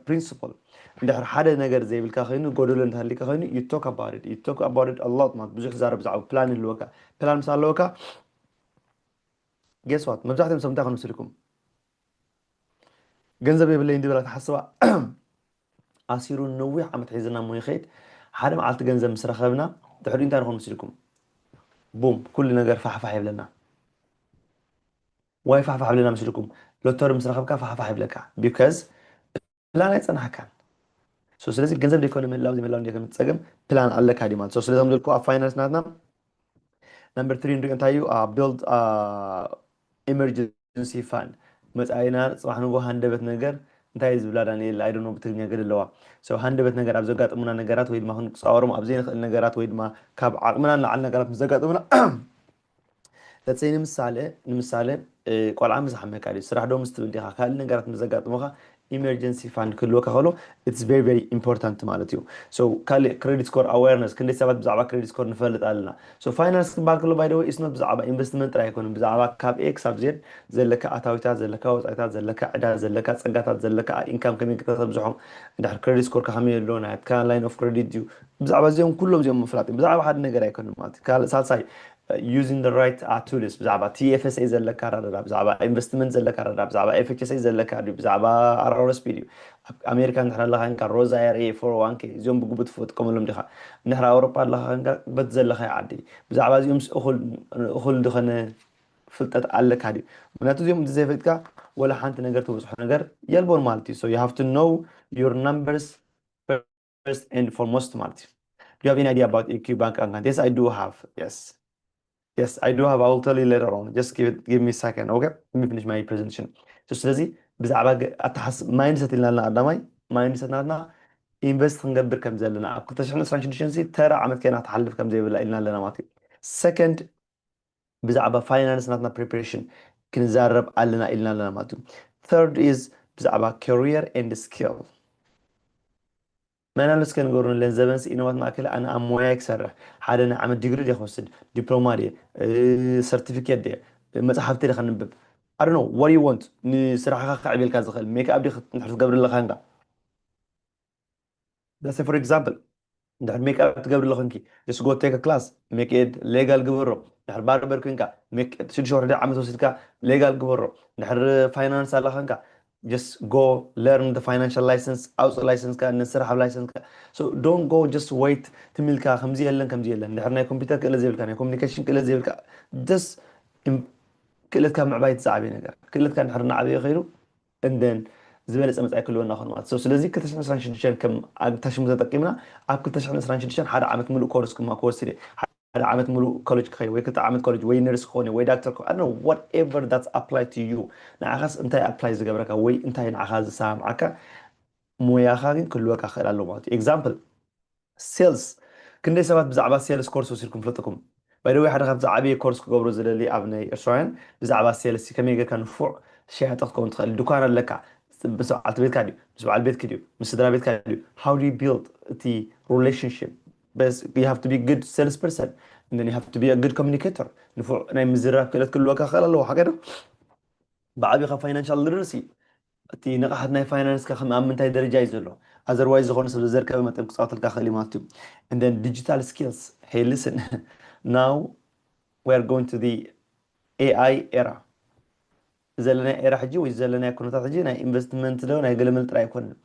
principle እንድሕር ሓደ ነገር ዘይብልካ ኮይኑ ጎደሎ እንተሃሊካ ኮይኑ you talk about it you talk about it a lot ማለት ብዙሕ ዛረብ ብዛዕባ ፕላን ይህልወካ ፕላን ምስ ኣለወካ guess what መብዛሕትኦም ሰብ እንታይ ኮኑ ምስልኩም ገንዘብ የብለይን ድበላ ትሓስባ ኣሲሩ ነዊሕ ዓመት ሒዝና እሞ ይኸይድ ሓደ መዓልቲ ገንዘብ ምስ ረኸብና ድሕሪኡ እንታይ ንኾን ምስልኩም ቡም ኩሉ ነገር ፋሕፋሕ ይብለና ዋይ ፋሕፋሕ ይብለና ምስልኩም ሎተሪ ምስ ረኸብካ ፋሕፋሕ ይብለካ because ፕላን ኣይፀናሕካን ስለዚ ገንዘብ ዘይኮነ ምህላው ዘይምህላው እንደ ከም ፀገም ፕላን ኣለካ ድዩ ማለት ስለዚ ከም ዘልኩ ኣብ ፋይናንስ ናትና ነምበር ትሪ ንሪኦ እንታይ እዩ build emergency fund መፃኢና ፅባሕ ንጎ ሃንደበት ነገር እንታይ ዝብላ ዳንኤል ኣይደኖ ብትግርኛ ገደ ኣለዋ ሃንደበት ነገር ኣብ ዘጋጥሙና ነገራት ወይ ድማ ክንፃወሮም ኣብ ዘይንኽእል ነገራት ወይ ድማ ካብ ዓቕምና ንላዓል ነገራት ምስ ዘጋጥሙና ለፀይ ንምሳሌ ንምሳሌ ቆልዓ ምስ ሓመካ ድዩ ስራሕ ዶ ምስ ትብል ዲኻ ካልእ ነገራት ምስ ዘጋጥሙኻ emergency fund ክህልወካ ከሎ it's very very important ማለት እዩ so ካልእ credit score awareness ክንደይ ሰባት ብዛዕባ credit score ንፈልጥ ኣለና so finance ክበሃል ከሎ by the way it's not ብዛዕባ investment ጥራይ ኣይኮነን ብዛዕባ ካብ A ክሳብ Z ዘለካ ኣታዊታት ዘለካ ወፃኢታት ዘለካ ዕዳ ዘለካ ፀጋታት ዘለካ income ከመይ ጌርካ ተብዝሖ እንድሕር credit score ካ ከመይ ኣሎ ናትካ line of credit ድዩ ብዛዕባ እዚኦም ኩሎም እዚኦም ምፍላጥ እዩ ብዛዕባ ሓደ ነገር ኣይኮነን ማለት እዩ ካልእ ሳልሳይ using the right tools ብዛዕባ TFSA ዘለካ ኣረዳዳ ብዛዕባ investment ዘለካ ኣረዳዳ ብዛዕባ FHSA ዘለካ ድዩ ብዛዕባ RRSP ድዩ ኣብ ኣሜሪካ እንድሕር ኣለካ ንካ Roth IRA four oh one K እዚኦም ብግቡእ ትጥቀመሎም ዲኻ እንድሕር ኣውሮፓ ኣለካ ንካ በቲ ዘለካ ዓዲ ብዛዕባ እዚኦም እኹል ዝኾነ ፍልጠት ኣለካ ድዩ ምክንያቱ እዚኦም ዘይፈልጥካ ወላ ሓንቲ ነገር ትበፅሖ ነገር የልቦን ማለት እዩ so you have to know your numbers first and foremost ማለት እዩ do you have any idea about EQ bank account yes I do have yes yes I do have I will tell you later on just give it give me a second okay let me finish my presentation so ስለዚ ብዛዕባ ኣተሓስ mindset ኢልና ኣለና ቀዳማይ mindset ናትና invest ክንገብር ከም ዘለና ኣብ ክልተ ሽሕን ዕስራን ሽዱሽተን ተራ ዓመት ከይና ትሓልፍ ከም ዘይብላ ኢልና ኣለና ማለት እዩ second ብዛዕባ finance ናትና preparation ክንዛረብ ኣለና ኢልና ኣለና ማለት እዩ third is ብዛዕባ career and skill መናልስ ከንገሩ ንለን ዘበን ኢነዋት ማእከል ኣነ ኣብ ሞያይ ክሰርሕ ሓደ ናይ ዓመት ዲግሪ ድየ ክወስድ ዲፕሎማ ድየ ሰርቲፊኬት ድየ መፅሓፍቲ ድየ ከንብብ I don't know what you want ንስራሕካ ከዕብየልካ ዝኽእል ሜክኣፕ ድየ ክትገብርለካ ንካ Let's say for example እንድሕር ሜክኣፕ ትገብሪ ኣለኹንኪ just go take class make it legal ግበሮ እንድሕር ባርበር ኮንካ ሽዱሽተ ወርሒ ዓመት ወሲድካ legal ግበሮ እንድሕር finance ኣለኸንካ just go learn the financial license ኣውፅእ license ካ ንስራሕ ኣብ license ካ so don't go just wait ትሚልካ ከምዚ የለን ከምዚ የለን እንድሕር ናይ ኮምፒውተር ክእለት ዘይብልካ ናይ communication ክእለት ዘይብልካ just ክእለትካ ምዕባይ ትዛዕበየ ነገር ክእለትካ እንድሕር እናዓበየ ከይዱ and then ዝበለፀ መፃኢ ክህልወና ኾን ማለት so ስለዚ ክልተ ሽሕን ዕስራን ሽዱሽተን ከም ኣግታሽሙ ተጠቂምና ኣብ ክልተ ሽሕን ዕስራን ሽዱሽተን ሓደ ዓመት ምሉእ ኮርስ ክማ ክወስድ እየ ሓደ ዓመት ምሉእ ኮሌጅ ክኸይ ወይ ክልተ ዓመት ኮሌጅ ወይ ነርስ ክኾን ወይ ዳክተር ክኾን whatever that apply to you ንዓኻስ እንታይ apply ዝገብረካ ወይ እንታይ ንዓኻ ዝሰማምዓካ ሞያኻ ግን ክህልወካ ክእል ኣለዎ ማለት እዩ example sales ክንደይ ሰባት ብዛዕባ sales course ወሲድኩም ፍለጥኩም by the way ሓደ ካብቲ ዝዓበየ course ክገብሮ ዝደሊ ኣብ ናይ ኤርትራውያን ብዛዕባ sales ከመይ ጌርካ ንፉዕ ሸያጢ ክትከውን ትኽእል ድኳን ኣለካ ምስ በዓልቲ ቤትካ ድዩ ምስ በዓል ቤትኪ ድዩ ምስ ስድራ ቤትካ ድዩ how do you build እቲ relationship you have to be good sales person and then you have to be a good communicator ንፉዕ ናይ ምዝራብ ክእለት ክህልወካ ክእል ኣለዎ ሓቀዶ ብዓቢኻ financial literacy እቲ ንቕሓት ናይ finance ካ ከም ኣብ ምንታይ ደረጃ እዩ ዘሎ otherwise ዝኾነ ሰብ ዘዘርከበ መጠን ክፃወተልካ ክእል ማለት እዩ and then digital skills hey listen now we are going to the AI era ዘለናዮ ኤራ ሕጂ ወይ ዘለናዮ ኩነታት ሕጂ ናይ ኢንቨስትመንት ዶ ናይ ገለመል ጥራይ ኣይኮንን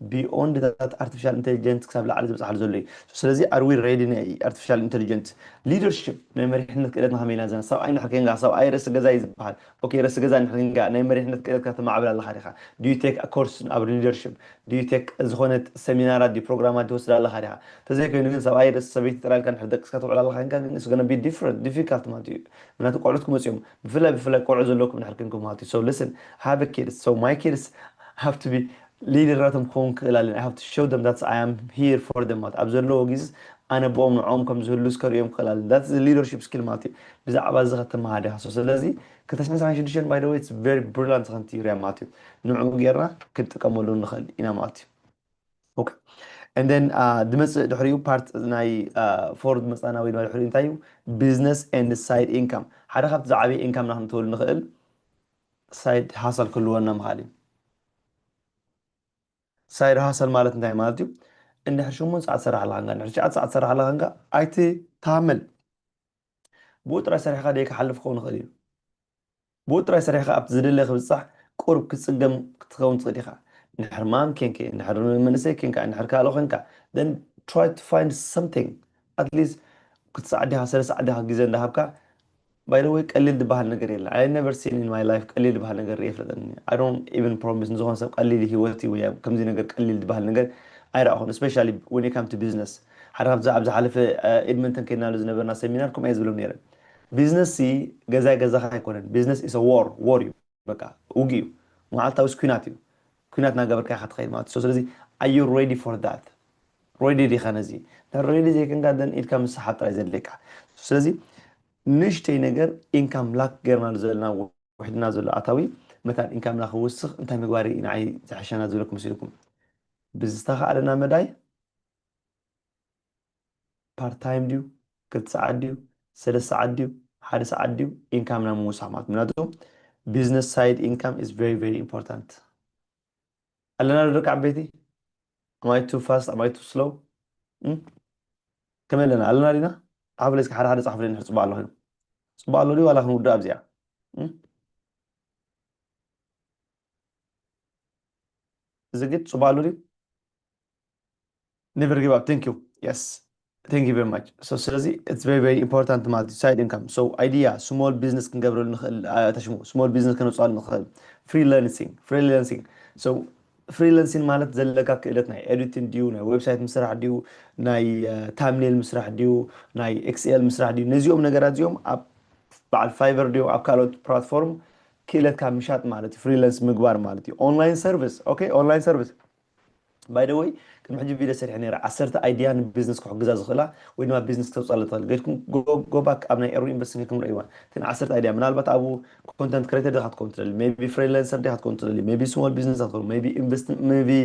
beyond that artificial intelligence ክሳብ ላዕሊ ዝበፅሓሉ ዘሎ እዩ። ስለዚ are we ready ናይ artificial intelligence? Leadership ናይ መሪሕነት ክእለትና ከመይ ኢና ዘለና? ሰብኣይ እንድሕር ኮንካ፣ ሰብኣይ ርእሲ ገዛ እዩ ዝበሃል። ኦኬ፣ ርእሲ ገዛ እንድሕር ኮንካ ናይ መሪሕነት ክእለትካ ተማዕብል ኣለኻ ዲኻ? Do you take a course ኣብ leadership? Do you take ዝኾነ ሰሚናራት ድዩ ፕሮግራማት ትወስድ ኣለኻ ዲኻ? ተዘይኮይኑ ግን ሰብኣይ ርእሲ ሰበይቲ ጥራይ ኢልካ እንድሕር ደቅስካ ተውዕል ኣለኻ ኮንካ ግን it's gonna be different፣ difficult ማለት እዩ። ምክንያቱ ቆልዑት ክመፅኡ እዮም። ብፍላይ ብፍላይ ቆልዑ ዘለኩም እንድሕር ኮንኩም ማለት እዩ። So listen, have a kids. So my kids have to be ሊደራቶም ክኸውን ክኽእል ኣለኒ። I have to show them that I am here for them ማለት ኣብ ዘለዎ ግዜ ኣነ ብኦም ንዕኦም ከም ዝህሉ እስከርእዮም ክኽእል ኣለኒ። That's the leadership skill ማለት እዩ። ብዛዕባ እዚ ከተመሃር ዲኻ? So ስለዚ ክልተ ሽሕን ዓሰርተ ሽዱሽተን by the way it's very brilliant ዝኾነት area ማለት እዩ። ንዕኡ ጌርና ክንጥቀመሉ ንኽእል ኢና ማለት እዩ። Okay, and then uh, ድመፅእ ድሕሪኡ ፓርት ናይ uh, ፎር ድመፃና ወይ ድማ ድሕሪኡ እንታይ እዩ? Business and side income። ሓደ ካብቲ ዝዓበየ ኢንካምና ክንእትወሉ ንኽእል ሳይድ ሃሰል ክህልወና ምኽኣል እዩ። ሳይድ ሃሰል ማለት እንታይ ማለት እዩ? እንድሕር ሽሞንተ ሰዓት ትሰርሕ ኣለኻ፣ እንድሕር ትሽዓተ ሰዓት ትሰርሕ ኣለኻ፣ ኣይትታመል። ብኡ ጥራይ ሰሪሕካ ደይ ክሓልፍ ክኸውን ይኽእል እዩ። ብኡ ጥራይ ሰሪሕካ ኣብቲ ዝድለ ክብጻሕ ቁሩብ ክትጽገም ክትኸውን ትኽእል ኢኻ። እንድሕር ማም ኬንከ፣ እንድሕር መንእሰይ ኬንካ፣ እንድሕር ካልኦ ኬንካ፣ then try to find something, at least ክትሰዓት ዲኻ ሰለስተ ሰዓት ዲኻ ግዜ እንዳሃብካ። By the way ቀሊል ዝበሃል ነገር የለ። I never seen in my life ቀሊል ዝበሃል ነገር ርእየ ፍለጠኒ። I don't even promise ንዝኾነ ሰብ ቀሊል ህይወት እዩ ወይ ከምዚ ነገር ቀሊል ዝበሃል ነገር ኣይረኣኹን። Especially when it come to business። ሓደ ካብዚ ኣብ ዝሓለፈ ኤድመንተን ከይድናሉ ዝነበርና ሰሚናር ከምኡ እየ ዝብሎም ነይረ። ቢዝነስ ሲ ገዛይ ገዛኻ ኣይኮነን። Business is a war፣ war እዩ። በቃ ውግእ እዩ። መዓልታዊ ኩናት እዩ። ኩናት እናገበርካ ኢኻ ትኸይድ ማለት እዩ። ስለዚ are you ready for that? Ready ዲኻ ነዚ? Ready ዘይኮንካ then ኢድካ ምስሓብ ጥራይ ዘድልየካ። ስለዚ ንእሽተይ ነገር ኢንካም ላክ ጌርናሉ ዘለና ውሕድና ዘሎ ኣታዊ መታን ኢንካምና ክውስኽ እንታይ ምግባር እዩ ንዓይ ዝሕሸና ዝብለኩም መሲልኩም? ብዝተኻእለና መዳይ ፓርት ታይም ድዩ፣ ክልተ ሰዓት ድዩ፣ ሰለስተ ሰዓት ድዩ፣ ሓደ ሰዓት ድዩ፣ ኢንካምና ምውሳኽ ማለት ምክንያቱ business side income is very very important። ኣለና ዶ ደቂ ዓበይቲ? Am I too fast? Am I too slow? እም? ከመይ ኣለና? ኣለና ዲና? ጻሓፉለይ እስኪ፣ ሓደ ሓደ ጻሓፉለይ እንድሕር ጽቡቕ ኣሎ ኮይኑ። ጽቡቕ ኣሎ ድዩ ዋላ ክንውድኣ ኣብዚኣ? እም? እዚ ግን ጽቡቕ ኣሎ ድዩ? Never give up. Thank you. Yes. Thank you very much. So ስለዚ it's very very important ማለት እዩ side income. So idea small business ክንገብረሉ ንኽእል። ተሽሙ small business ከነውፅኣሉ ንኽእል። Freelancing, freelancing. So freelancing ማለት ዘለካ ክእለት ናይ ኤዲቲንግ ድዩ፣ ናይ ዌብሳይት ምስራሕ ድዩ፣ ናይ ታምኔል ምስራሕ ድዩ፣ ናይ ኤክስኤል ምስራሕ ድዩ፣ ነዚኦም ነገራት እዚኦም ኣብ በዓል ፋይቨር ድዮም ኣብ ካልኦት ፕላትፎርም ክእለትካ ምሻጥ ማለት እዩ። ፍሪላንስ ምግባር ማለት እዩ። Online service, okay, online service. By the way ቅድሚ ሕጂ ቪድዮ ሰሪሐ ነይረ፣ ዓሰርተ ኣይድያ ንቢዝነስ ክሕግዛ ዝኽእላ ወይ ድማ ቢዝነስ ክተውፅኣለ ትኽእል። ገድኩም ጎባክ ኣብ ናይ ኤሩ ኢንቨስቲንግ ክምርኢዋ። እተን ዓሰርተ ኣይድያ ምናልባት ኣብኡ ኮንተንት ክሬተር ዲኻ ክትከውን ትደሊ፣ maybe ፍሪላንሰር ዲኻ ክትከውን ትደሊ፣ maybe small business ክትከውን፣ maybe ኢንቨስት፣ maybe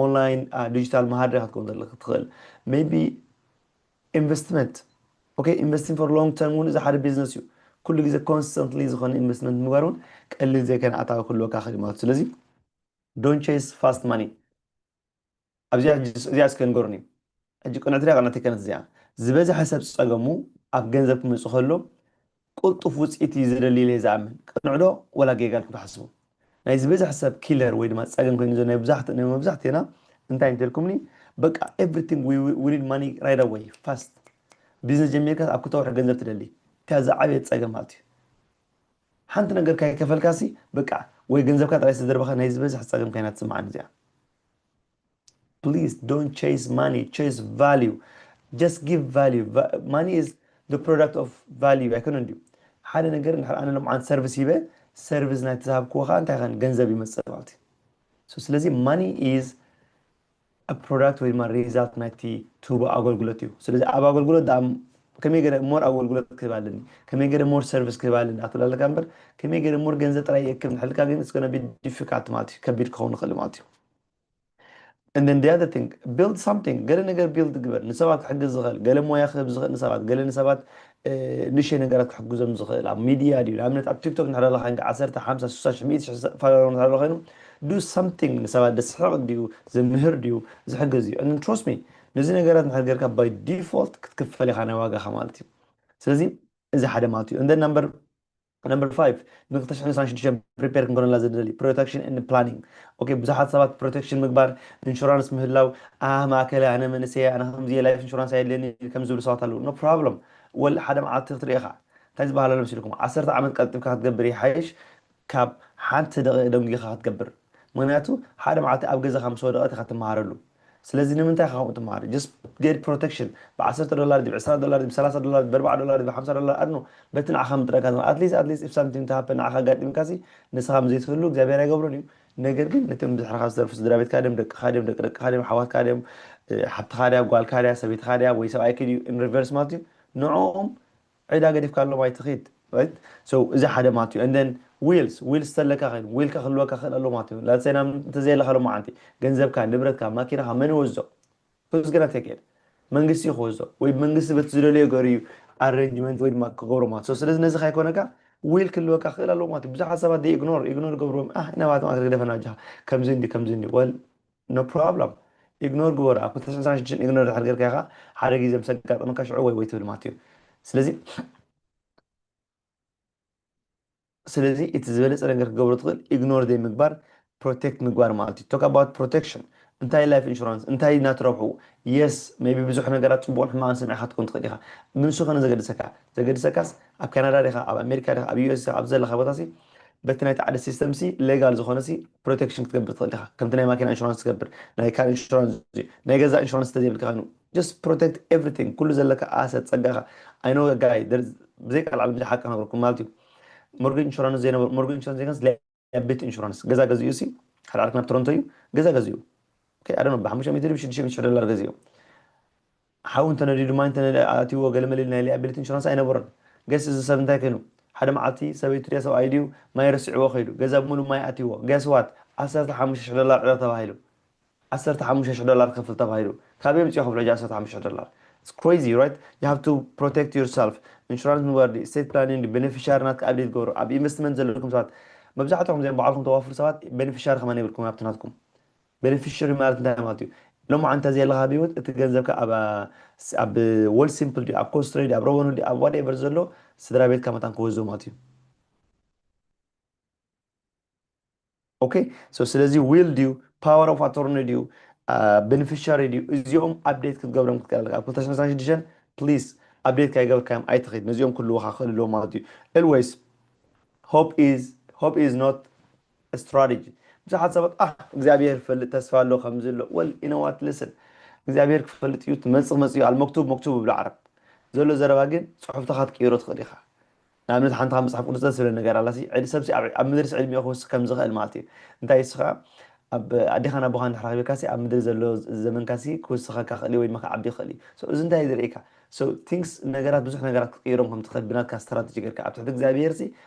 ኦንላይን ዲጂታል መሃር ዲኻ ክትከውን ትደሊ ትኽእል፣ maybe ኢንቨስትመንት። Okay, investing for long term እውን እዚ ሓደ ቢዝነስ እዩ። ኩሉ ግዜ ኮንስተንትሊ ዝኾነ ኢንቨስትመንት ምግባር እውን ቀሊል ዘይኮነ ኣታዊ ክህልወካ ይኽእል ማለት እዩ። ስለዚ don't chase fast money። ኣብዚኣ እዚኣ እስከ ንገሩኒ። ሕጂ ቅንዕቲ ድያ ቅንዕቲ ኣይኮነትን እዚኣ? ዝበዝሐ ሰብ ጸገሙ ኣብ ገንዘብ ክመጽእ ከሎ ቅልጡፍ ውጽኢት እዩ ዝደሊ ኢለ እየ ዝኣምን። ቅንዕ ዶ ወላ ጌጋ ኢልኩም ትሓስቡ? ናይ ዝበዝሐ ሰብ ኪለር ወይ ድማ ጸገም ኮይኑ ዘሎ ናይ ብዙሓት ናይ መብዛሕትና እንታይ እንተልኩምኒ፣ በቃ everything we, we need money right away, fast። ቢዝነስ ጀሚርካ ኣብ ክልተ ወርሒ ገንዘብ ትደሊ። እታ ዝዓበየት ጸገም ማለት እዩ። ሓንቲ ነገር ካይከፈልካሲ በቃ ወይ ገንዘብካ ጥራይ ዝተደርበኻ ናይ ዝበዝሕ ጸገም ካይና ትስምዓኒ እዚኣ። Please don't chase money, chase value. Just give value. Va- money is the product of value ኣይኮነን ድዩ? ሓደ ነገር እንድሕር ኣነ ልምዓን ሰርቪስ ሂበ፣ ሰርቪስ ናይቲ ዝሃብክዎ ከዓ እንታይ ኸን ገንዘብ ይመፅእ ማለት እዩ። So ስለዚ money is a product ወይ ድማ ሪዛልት ናይቲ ትህቦ ኣገልግሎት እዩ። ስለዚ ኣብ ኣገልግሎት ደኣ ከመይ ገለ ሞር ኣገልግሎት ክህብ ኣለኒ፣ ከመይ ገለ ሞር ሰርቪስ ክህብ ኣለኒ ኣትብል ኣለካ እምበር ከመይ ገለ ሞር ገንዘብ ጥራይ ይእክብ ንሕልካ ግን it's gonna be difficult ማለት እዩ፣ ከቢድ ክኸውን ይኽእል ማለት እዩ። And then the other thing, build something. ገለ ነገር ቢልድ ግበር፣ ንሰባት ክሕግዝ ዝኽእል፣ ገለ ሞያ ክህብ ዝኽእል ንሰባት፣ ገለ ንሰባት ንእሽተይ ነገራት ክሕግዞም ዝኽእል ኣብ ሚድያ ድዩ፣ ንኣብነት ኣብ ቲክቶክ እንድሕር ኣለኻ ዓሰርተ፣ ሓምሳ፣ ስሳ ሽሕ፣ ሚእቲ ሽሕ ፋሎወር እንድሕር ኣሎ ኮይኑ do something ንሰባት ዘስሕቕ ድዩ፣ ዘምህር ድዩ፣ ዝሕግዝ እዩ። And trust me፣ ነዚ ነገራት እንድሕር ጌርካ by default ክትክፈል ኢኻ ናይ ዋጋኻ ማለት እዩ። ስለዚ እዚ ሓደ ማለት እዩ። And then number Number five ንክልተ ሽሕን ዕስራን ሽዱሽተን prepare ክንኮነላ ዝደሊ protection and planning። Okay፣ ብዙሓት ሰባት protection ምግባር፣ insurance ምህላው፣ ኣ ማእከለ ኣነ መንእሰይ ኣነ ከምዚ life insurance ኣየድልየኒ ከም ዝብሉ ሰባት ኣለዉ። No problem። ወል ሓደ መዓልቲ ክትርኢ ኢኻ እንታይ ዝበሃል ኣሎ መሲልኩም፣ ዓሰርተ ዓመት ቀልጢፍካ ክትገብር ይሓይሽ ካብ ሓንቲ ደቂቕ ደንጊኻ ክትገብር። ምክንያቱ ሓደ መዓልቲ ኣብ ገዛኻ ምስ ወደቐት ኢኻ ትመሃረሉ። ስለዚ ንምንታይ ኢኻ ከምኡ ትመሃር? Just get protection። ብ10 ዶላር ድዩ፣ ብ20 ዶላር ድዩ፣ ብ30 ዶላር ድዩ፣ ብ40 ዶላር ድዩ፣ ብ50 ዶላር ኣድኖ በቲ ንዓኻ ምጥረካ at least at least if something to happen ንዓኻ ኣጋጢምካሲ ንስኻ ምስ ዘይትህሉ እግዚኣብሔር ኣይገብሮን እዩ። ነገር ግን ነቶም ብድሕርኻ ዝተርፉ ስድራ ቤትካ ድዮም ደቅኻ ድዮም ደቂ ደቅኻ ድዮም ሓዋትካ ድዮም ሓብትኻ ድያ ጓልካ ድያ ሰበይትኻ ድያ ወይ ሰብኣይኪ ድዩ in reverse ማለት እዩ ንዕኦም ዕዳ ገዲፍካሎም ኣይትኺድ። Right? So እዚ ሓደ ማለት እዩ። And then wills፣ wills ተለካ ኸይኑ፣ willካ ክህልወካ ክእል ኣሎ ማለት እዩ። Let's say እንተዘየለካ ሎማዓንቲ ገንዘብካ፣ ንብረትካ፣ ማኪናኻ መን ይወዞ? Who's gonna take it? መንግስቲ ክወዞ ወይ መንግስቲ በቲ ዝደለዮ ገሩ እዩ arrangement ወይ ድማ ክገብሮ ማለት። So ስለዚ ነዚ ካይኮነካ will ክህልወካ ክእል ኣሎ ማለት እዩ። ብዙሓት ሰባት they ignore፣ ignore ገብርዎም፣ ኣህ ኢና ባቶም ኣክል ግደፈና ጃኻ ከምዚ እንዲ ከምዚ እንዲ well no problem። Ignore ግበሩ። ኣብ ክልተ ሽሕን ዕስራን ሽዱሽተን ignore ድሕር ጌርካ ኢኻ ሓደ ግዜ ምስ ኣጋጠመካ ሽዑ ወይ ወይ ትብል ማለት እዩ። ስለዚ ስለዚ እቲ ዝበለፀ ነገር ክገብሮ ትኽእል ignore ዘይምግባር፣ protect ምግባር ማለት እዩ። Talk about protection። እንታይ life insurance እንታይ ናትረብሑ? Yes maybe ብዙሕ ነገራት ፅቡቕን ሕማቕን ሰሚዕካ ትኮን ትኽእል ኢኻ። ግን ንሱ ከነ ዘገድሰካ ዘገድሰካስ ኣብ ካናዳ ዲኻ ኣብ ኣሜሪካ ዲኻ ኣብ US ኣብ ዘለኻ ቦታ ሲ በቲ ናይቲ ዓዲ system ሲ legal ዝኾነ ሲ protection ክትገብር ትኽእል ኢኻ። ከምቲ ናይ ማኪና insurance ትገብር ናይ car insurance ናይ ገዛ insurance ተዘይብልካ ኑ just protect everything ኩሉ ዘለካ asset ጸጋኻ። I know a guy ብዘይ ቃል ዓለም ሓቂ ነግርኩም ማለት እዩ። Mortgage insurance ዘይነበሩ mortgage insurance ዘይከንስ liability insurance ገዛ ገዚኡ ሲ ሓደ ዓርክና ቶሮንቶ እዩ ገዛ ገዚኡ። Okay I don't know ብ500 ብ600 ዶላር ገዚኡ። ሓው እንተነዲዱ ማይ እንተኣትዎ ገለመለ ናይ liability insurance ኣይነበሮን። ገስ እዚ ሰብ እንታይ ኮይኑ ሓደ መዓልቲ ሰበይቱ ድያ ሰብኣይ ድዩ ማይ ረስዕዎ ከይዱ ገዛ ብምሉ ማይ ኣትዎ guess what ዓሰርተ ሓሙሽተ ሽሕ ዶላር ዕዳ ተባሂሉ ዓሰርተ ሓሙሽተ ሽሕ ዶላር ክፍል ተባሂሉ ካበይ ምፅኦ ክፍሎ ዓሰርተ ሓሙሽተ ሽሕ ዶላር? It's crazy right? You have to protect yourself. Insurance ምግባር ድዩ estate planning ድዩ beneficiary ናትካ update ገብሩ ኣብ investment ዘለኩም ሰባት መብዛሕትኹም ዚኦም ባዕልኩም ተዋፍሩ ሰባት beneficiary ከማን የብልኩም ኣብቲ ናትኩም። Beneficiary ማለት እንታይ ማለት እዩ? ሎማዓንቲ ዘለኻ ኣብ ህይወት እቲ ገንዘብካ ኣብ world simple ድዩ ኣብ ኮስትሬ ድዩ ኣብ ረወኑ ድዩ ኣብ whatever ዘሎ ስድራ ቤትካ መታን ክወዞ ማለት እዩ። Okay so ስለዚ will ድዩ power of attorney ድዩ beneficiary ድዩ እዚኦም update ክትገብሮም ክትቀለልካ ኣብ ክልተ ሽሕን ዕስራን ሽዱሽተን please update ካይገበርካዮም ኣይትኺድ። ነዚኦም ክህልወካ ክእል ኣለዎ ማለት እዩ። Always hope is hope is not strategy። ብዙሓት ሰባት ኣህ እግዚኣብሔር ክፈልጥ ተስፋ ኣሎ ከምዚ ኣሎ well you know what listen እግዚኣብሔር ክፈልጥ እዩ ትመፅእ ክመፅእ እዩ ኣልመክቱብ መክቱብ ይብሉ ዓረብ ዘሎ ዘረባ ግን ፅሑፍትኻ ክትቅይሮ ትኽእል ኢኻ። ንኣብነት ሓንቲ ካብ መፅሓፍ ቅዱስ ደስ ዝብለ ነገር ኣላሲ ዕድ ሰብሲ ኣብ ኣብ ምድርሲ ዕድሚኡ ክውስኽ ከም ዝኽእል ማለት እዩ። እንታይ ንስኻ ኣብ ኣዴኻን ኣቦኻን ድሕሪ ኣኺብካሲ ኣብ ምድሪ ዘሎ ዘመንካሲ ክውስኸካ ክእል እዩ ወይ ድማ ክዓቢ ይኽእል እዩ። So እዚ እንታይ እዩ ዘርእየካ? So things ነገራት ብዙሕ ነገራት ክትቅይሮም ከም ትኽእል ብናትካ strategy ጌርካ ኣብ ትሕቲ እግዚኣብሄርሲ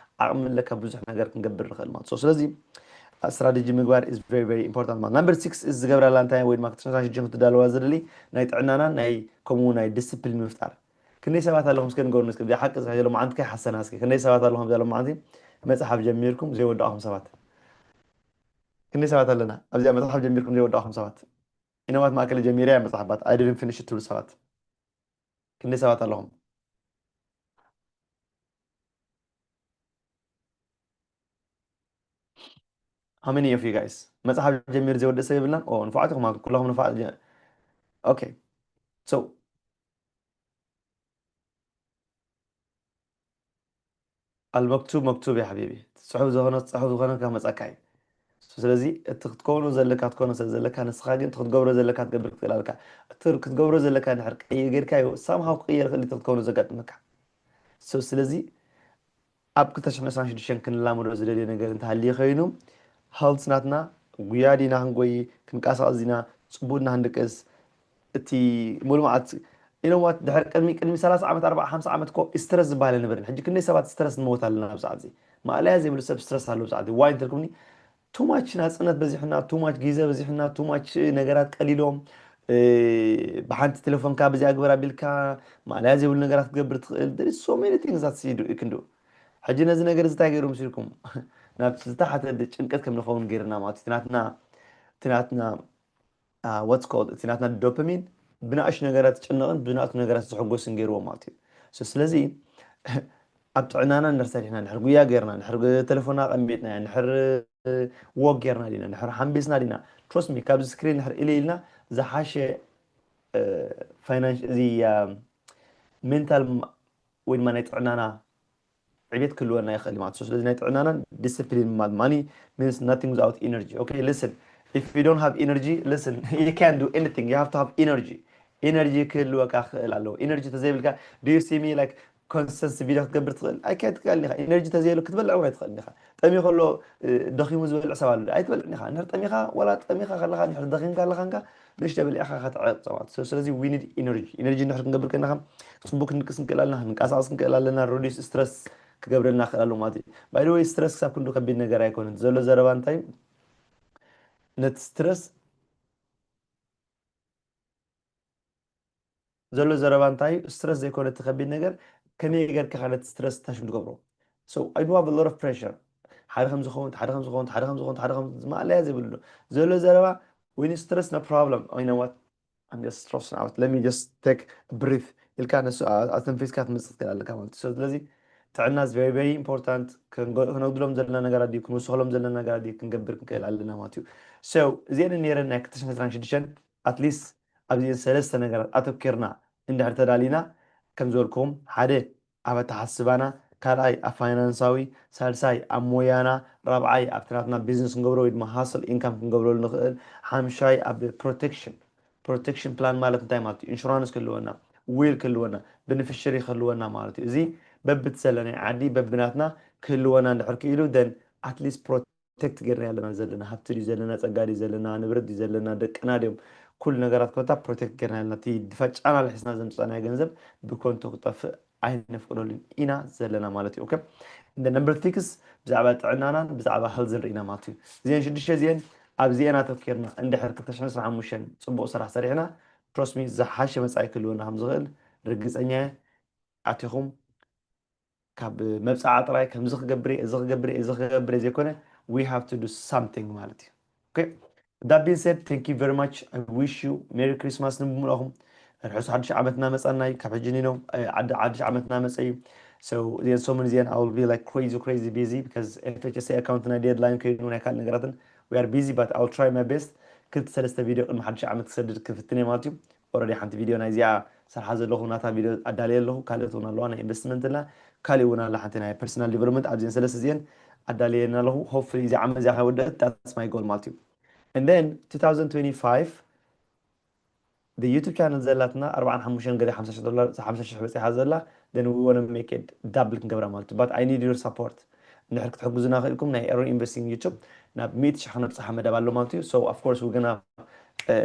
ዓቕሚ ኣለካ ብዙሕ ነገር ክንገብር ንኽእል ማለት so ስለዚ strategy ምግባር is very very important ማለት number six እዚ ዝገብራላ እንታይ ወይ ድማ ክትሻሻ ክትዳለዋ ዝደሊ ናይ ጥዕናና ናይ ከምኡ ናይ discipline ምፍጣር ክንደይ ሰባት ኣለኹም እስከ ንገሩኒ እስከ ብዘይ ሓቂ ዝሕዘ ሎማዓንቲ ከይሓሰና እስከ ክንደይ ሰባት ኣለኹም ኣብዛ ሎማዓንቲ መፅሓፍ ጀሚርኩም ዘይወዳእኹም ሰባት ክንደይ ሰባት ኣለና ኣብዚኣ መፅሓፍ ጀሚርኩም ዘይወዳእኹም ሰባት ኢነዋት ማእከለ ጀሚረ እያ መፅሓፋት I didn't finish ትብሉ ሰባት ክንደይ ሰባት ኣለኹም How many of you guys መፅሓፍ ጀሚር ዘይወደ ሰብ የብልናን ንፋዓት ኢኹም ኩላኹም ንፋዓት okay so ኣልመክቱብ መክቱብ ያ ሓቢቢ ፅሑፍ ዝኾነ ፅሑፍ ዝኾነ ካብ መፃካ እዩ ስለዚ እቲ ክትከውኖ ዘለካ ትኮኖ ስለ ዘለካ ንስኻ ግን ክትገብሮ ዘለካ ትገብር ክትክእል ኣለካ እቲ ክትገብሮ ዘለካ ድሕር ቀይር ጌርካዮ ሳምሃው ክቅየር ክእል ክትከውኖ ዘጋጥመካ ስለዚ ኣብ ክልተ ሽሕን ዕስራን ሽዱሽተን ክንላመዶ ዝደልዮ ነገር እንተሃልዩ ኮይኑ health ናትና ጉያ ዲና ክንጎይ ክንቀሳቀስ ዲና ፅቡቅ ዲና ክንድቅስ እቲ ሙሉ መዓልቲ you know what ድሕሪ ቅድሚ ቅድሚ ሰላሳ ዓመት ኣርባዓ ሓምሳ ዓመት እኮ stress ዝበሃል ኣይነበረን ሕጂ ክንደይ ሰባት stress ንመውት ኣለና ኣብዚ ሰዓት እዚ ማእለያ ዘይብሉ ሰብ stress ኣሎ ኣብዚ ሰዓት እዚ why እንተልኩምኒ too much ናፅነት በዚሕና too much ግዜ በዚሕና too much ነገራት ቀሊሎም ብሓንቲ ቴሌፎንካ በዚኣ ግበር ኣቢልካ ማእለያ ዘይብሉ ነገራት ክትገብር ትኽእል there is so many things that you can do ሕጂ ነዚ ነገር እዚ እንታይ ገይሩ ምስ ኢልኩም ናብቲ ዝተሓተ ጭንቀት ከም ንኸውን ገይርና ማለት እዩ ናትና እቲ ናትና what's called እቲ ናትና dopamine ብናእሽ ነገራት ዝጭነቕን ብናእቱ ነገራት ዝሕጎስን ገይርዎ ማለት እዩ ስለዚ ኣብ ጥዕናና እንድሕር ሰሪሕና፣ እንድሕር ጉያ ጌርና፣ እንድሕር ተሌፎንና ኣቐሚጥና፣ እንድሕር ዎክ ጌርና ዲና፣ እንድሕር ሓምቢስና ዲና፣ trust me፣ ካብዚ ስክሪን እንድሕር ኢለ ኢልና ዝሓሸ ፋይናንስ፣ እዚ ሜንታል ወይ ድማ ናይ ጥዕናና ዕቤት ክህልወና ይኽእል ማለት። ስለዚ ናይ ጥዕናናን ዲስፕሊን ማለት፣ money means nothing without energy. Okay, listen, if you don't have energy, listen, you can't do anything. You have to have energy. Energy ክህልወካ ክኽእል ኣለዎ። Energy ተዘይብልካ፣ do you see me like consistent ቪድዮ ክትገብር ትኽእል ኣይከ ትክእል ኢኻ። Energy ተዘይብልካ ክትበልዕ እውን ኣይትኽእል ኢኻ። ጠሚ ከሎ ደኺሙ ዝበልዕ ሰብ ኣሎ ኣይትበልዕ ኢኻ። እንድሕር ጠሚኻ፣ ዋላ ጠሚኻ ከለኻ፣ እንድሕር ደኺምካ ኣለኻ እንካ ንእሽተ በሊዕካ ከተዕረቕ ጸማት። ስለዚ we need energy። Energy እንድሕር ክንገብር ከለና ጽቡቅ ክንቅስ እንክእል ኣለና፣ ክንቀሳቀስ እንክእል ኣለና፣ reduce stress ክገብረልና ክእል ኣለዎ ማለት እዩ። By the way, stress ክሳብ ክንዱ ከቢድ ነገር ኣይኮነን። ዘሎ ዘረባ እንታይ ነቲ stress ዘሎ ዘረባ እንታይ እዩ? Stress ዘይኮነ እቲ ከቢድ ነገር ከመይ ጌርካ ነቲ stress ታሽም ትገብሮ። So I do have a lot of pressure። ሓደ ከም ዝኸውን፣ ሓደ ከም ዝኸውን፣ ሓደ ከም ዝኸውን፣ ሓደ ከም ዝማለያ ዘይብሉ ዘሎ ዘረባ፣ when you stress, no problem. Oh, you know what? I'm just stressing out. Let me just take a breath ኢልካ ነሱ ኣተንፊስካ ክትመጽእ ትክእል ኣለካ ማለት እዩ። ስለዚ ጥዕና is very very important። ከነጉድሎም ዘለና ነገራት ድዩ፣ ክንውስኸሎም ዘለና ነገራት ድዩ ክንገብር ክንክእል ኣለና ማለት እዩ። So እዚአን ነይረን ናይ ክልተ ሽሕን ዕስራን ሽዱሽተን። At least ኣብዚአን ሰለስተ ነገራት ኣተኪርና እንድሕር ተዳሊና፣ ከም ዝበልኩም፣ ሓደ ኣብ ኣተሓስባና፣ ካልኣይ ኣብ ፋይናንሳዊ፣ ሳልሳይ ኣብ ሞያና፣ ራብዓይ ኣብቲ ናትና ቢዝነስ ክንገብሮ ወይ ድማ ሃስል ኢንካም ክንገብረሉ ንኽእል፣ ሓምሻይ ኣብ ፕሮቴክሽን። ፕሮቴክሽን ፕላን ማለት እንታይ ማለት እዩ? ኢንሹራንስ ክህልወና፣ ዊል ክህልወና፣ ቤኔፊሸሪ ክህልወና ማለት እዩ። እዚ በብትዘለናይ ዓዲ በብናትና ክህልወና እንድሕር ክኢሉ፣ then at least ፕሮቴክት ጌርና ኣለና ዘለና። ሃብቲ ድዩ ዘለና፣ ጸጋ ድዩ ዘለና፣ ንብረት ድዩ ዘለና፣ ደቅና ድዮም፣ ኩሉ ነገራት ኮታ ፕሮቴክት ጌርና ኣለና። እቲ ድፋጫና ልሒስና ዘምጻናዮ ገንዘብ ብኮንቱ ክጠፍእ ኣይነፍቅደሉን ኢና ዘለና ማለት እዩ። Okay? እንደ ነምበር ሲክስ ብዛዕባ ጥዕናናን ብዛዕባ ሄልዝን ርኢና ማለት እዩ። እዚአን ሽዱሽተ እዚአን ኣብዚአን ኣተኪርና እንድሕር ክልተ ሽሕን ዕስራን ሓሙሽተን ጽቡቕ ስራሕ ሰሪሕና፣ trust me፣ ዝሓሸ መጻኢ ክህልወና ከም ዝኽእል ርግጸኛ እየ። ኣቲኹም ካብ መብጻዓ ጥራይ ከምዚ ክገብር እየ፣ እዚ ክገብር እየ፣ እዚ ክገብር እየ ዘይኮነ፣ we have to do something ማለት እዩ። Okay? That being said, thank you very much. I wish you Merry Christmas ንምሉእኹም። ርሑስ ሓድሽ ዓመት እናመጻና እዩ። ካብ ሕጂ ኒኖ፣ እ፣ ዓዲ-፣ ሓድሽ ዓመት እናመጸ እዩ። So, እዚአን ሰሙን እዚአን I will be like crazy, crazy busy because ኤፍ ኤች ኤስ ኤ ኣካውንት ናይ ዴድላይን ኮይኑ ናይ ካልእ ነገራትን we are busy, but I will try my best። ክልተ ሰለስተ ቪድዮ ቅድሚ ሓድሽ ዓመት ክሰድድ ክፍትን እየ ማለት እዩ። Already ሓንቲ ቪድዮ ናይዚኣ ሰርሓ ዘለኹ ናታ ቪድዮ ኣዳልየ ኣለኹ። ካልኦት እውን ኣለዋ፣ ናይ ኢንቨስትመንት ኣላ፣ ካልእ እውን ኣላ ሓንቲ ናይ ፐርሰናል ዲቨሎፕመንት። ኣብዚአን ሰለስተ እዚአን ኣዳልየን ኣለኹ። Hopefully እዚ ዓመት እዚኣ ከይወደአት፣ that's my goal ማለት እዩ። And then two thousand twenty-five the YouTube channel ዘላትና ኣርባዓን ሓሙሽተን ገለ ሓምሳ ሽሕ ዶላር፣ ሓምሳ ሽሕ በጺሓ ዘላ፣ then we wanna make it double ክንገብራ ማለት እዩ። But I need your support። እንድሕር ክትሕግዙና ክኢልኩም ናይ ኤሮ ኢንቨስቲንግ ዩቱብ ናብ ሚእቲ ሽሕ ክነብጽሓ መደብ ኣሎ ማለት እዩ። So of course we gonna፣ እ፣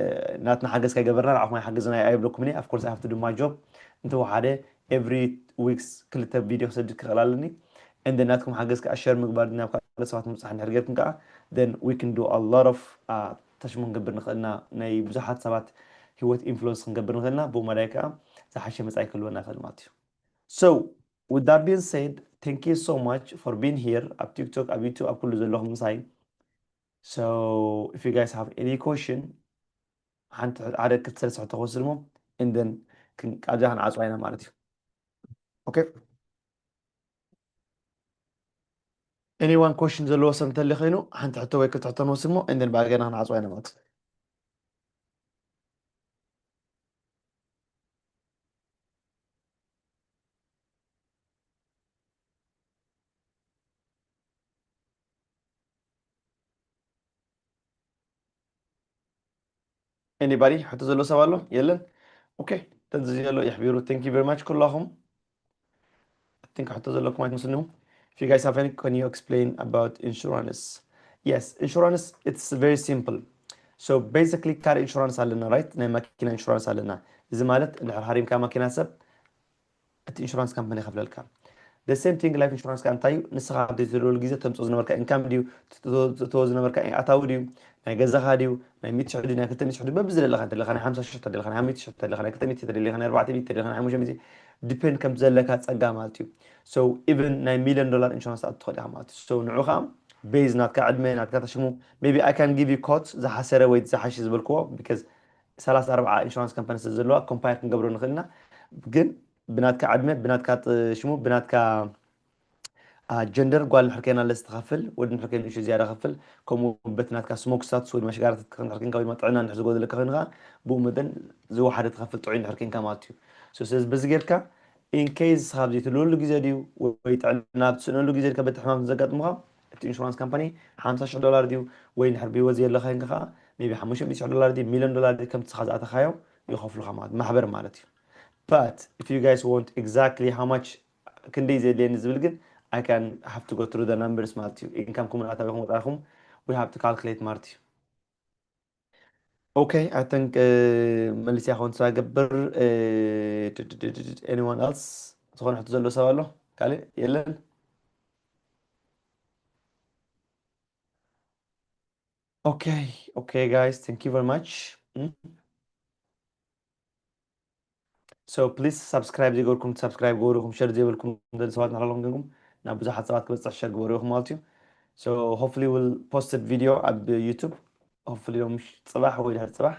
ናትና ሓገዝ ከይገበርና ንዓኹም ኣይሓግዝና ኣይብለኩምን እየ። Of course I have to do my job። እንተወሓደ every weeks ክልተ ቪድዮ ክሰድድ ክኽእል ኣለኒ። And then ናትኩም ሓገዝ ከዓ ሸር ምግባር ናብ ካልኦት ሰባት ምብጻሕ እንድሕር ጌርኩም ከዓ then we can do a lot of፣ እ፣ ተሽሙ ክንገብር ንኽእልና፣ ናይ ብዙሓት ሰባት ህይወት ኢንፍሉወንስ ክንገብር ንኽእልና፣ ብኡ መዳይ ከዓ ዝሓሸ መጻኢ ክህልወና ይኽእል ማለት እዩ። So with that being said, thank you so much for being here ኣብ ቲክቶክ፣ ኣብ ዩቱብ፣ ኣብ ኩሉ ዘለኹም ምሳይ። So if you guys have any question፣ ሓንቲ ሓደ ክልተ ሰለስተ ሕቶ ክወስድ እሞ፣ and then ክን-፣ ኣብዚኣ ክንዓጽዋ ኢና ማለት እዩ። Okay? Anyone question ዘለዎ ሰብ እንተልዩ ኮይኑ፣ ሓንቲ ሕቶ ወይ ክልተ ሕቶ ንወስድ እሞ፣ and then ብኣገና ክንዓጽዋ ኢና ማለት እዩ። Anybody? ሕቶ ዘሎ ሰብ ኣሎ? የለን? Okay፣ ተንዚ ዘሎ ይሕቢሩ። Thank you very much ኩላኹም። I think ሕቶ ዘለኩም ኣይትመስልንኹም። If you guys have any, can you explain about insurance? Yes, insurance, it's very simple. So basically car insurance ኣለና፣ right? ናይ ማኪና ኢንሹራንስ ኣለና። እዚ ማለት እንድሕር ሃሪምካ ማኪና ሰብ እቲ ኢንሹራንስ ካምፓኒ ይኸፍለልካ። The same thing life insurance ከኣ እንታይ እዩ? ንስኻ ኣብ ዘይትደለሉ ግዜ ተምፅኦ ዝነበርካ ኢንካም ድዩ? ትእትዎ ዝነበርካ ኣታዊ ድዩ? ናይ ገዛኻ ድዩ? ናይ ሚእቲ ሽሕ ድዩ? ናይ ክልተ ሚእቲ ሽሕ ድዩ? በብዝደለኻ እንተለኻ ናይ ሓምሳ ሽሕ ተደለኻ፣ ናይ ሚእቲ ሽሕ ተደለኻ፣ ናይ ክልተ ሚእቲ ተደሊኻ፣ ናይ ኣርባዕተ ሚእቲ ተደሊኻ፣ ናይ ሓሙሽተ ሚእቲ ዲፔንድ ከም ዘለካ ጸጋ ማለት እዩ። So even ናይ ሚልዮን ዶላር ኢንሹራንስ ትኣቱ ትኽእል ኢኻ ማለት እዩ። So ንዑ ኸኣ ቤዝ ናትካ ዕድመ፣ ናትካ ተሽሙ፣ maybe I can give you quote ዝሓሰረ ወይ ዝሓሽ ዝበልክዎ፣ because ሰላሳ ኣርባዓ ኢንሹራንስ ካምፓኒ ስለ ዘለዋ ኮምፓየር ክንገብሮ ንኽእል ኢና። ግን ብናትካ ዕድመ፣ ብናትካ ጥ-፣ ሽሙ፣ ብናትካ ጀንደር ጓል ንሕር ኮይና ለስ ትኸፍል፣ ወዲ ንሕር ኮይኑ እሹ ዝያዳ ከፍል። ከምኡ በቲ ናትካ ስሞክ ስታቱስ ወይ ድማ ሽጋራታት ንሕር ኮይንካ ወይ ድማ ጥዕና ንሕር ዝጎደለካ ኮይኑ ከዓ ብኡ መጠን ዝወሓደ ትኸፍል ጥዑይ ንሕር ኮይንካ ማለት እዩ። ስለዚ በዚ ጌርካ ኢንኬዝ ንስኻ ኣብ ዘይትህልወሉ ግዜ ድዩ ወይ ጥዕና ኣብ ትስእነሉ ግዜ ድካ በቲ ሕማም ዘጋጥምካ፣ እቲ ኢንሹራንስ ካምፓኒ ሓምሳ ሽሕ ዶላር ድዩ ወይ ንድሕር ብህይወት ዘየለ ኮይንካ ከዓ maybe ሓሙሽተ ሚእቲ ሽሕ ዶላር ድዩ ሚልዮን ዶላር ድዩ ከምቲ ንስኻ ዝኣተኻዮ ይኸፍሉኻ ማለት ማሕበር ማለት እዩ። But if you guys want exactly how much ክንደይ ዘድልየኒ ዝብል ግን I can have to go through the numbers ማለት እዩ። ኢንካምኩምን ኣታዊኹም ወፃኢኹም we have to calculate ማለት እዩ። Okay, I think መሊስያ ክኸውን ተስፋ ይገብር። Anyone else? ዝኾነ ሕቶ ዘለዎ ሰብ ኣሎ? ካልእ የለን? Okay, okay guys, thank you very much. So please subscribe ዘይገበርኩም subscribe ገበሩ፣ ኢኹም ሸር ዘይበልኩም ደሊ ሰባት ንሕለኹም ገንኩም ናብ ብዙሓት ሰባት ክበፅሕ ሸር ግበሩ ኢኹም ማለት እዩ። So hopefully we'll posted video ኣብ YouTube hopefully ሎም ጽባሕ ወይ ድሕር ጽባሕ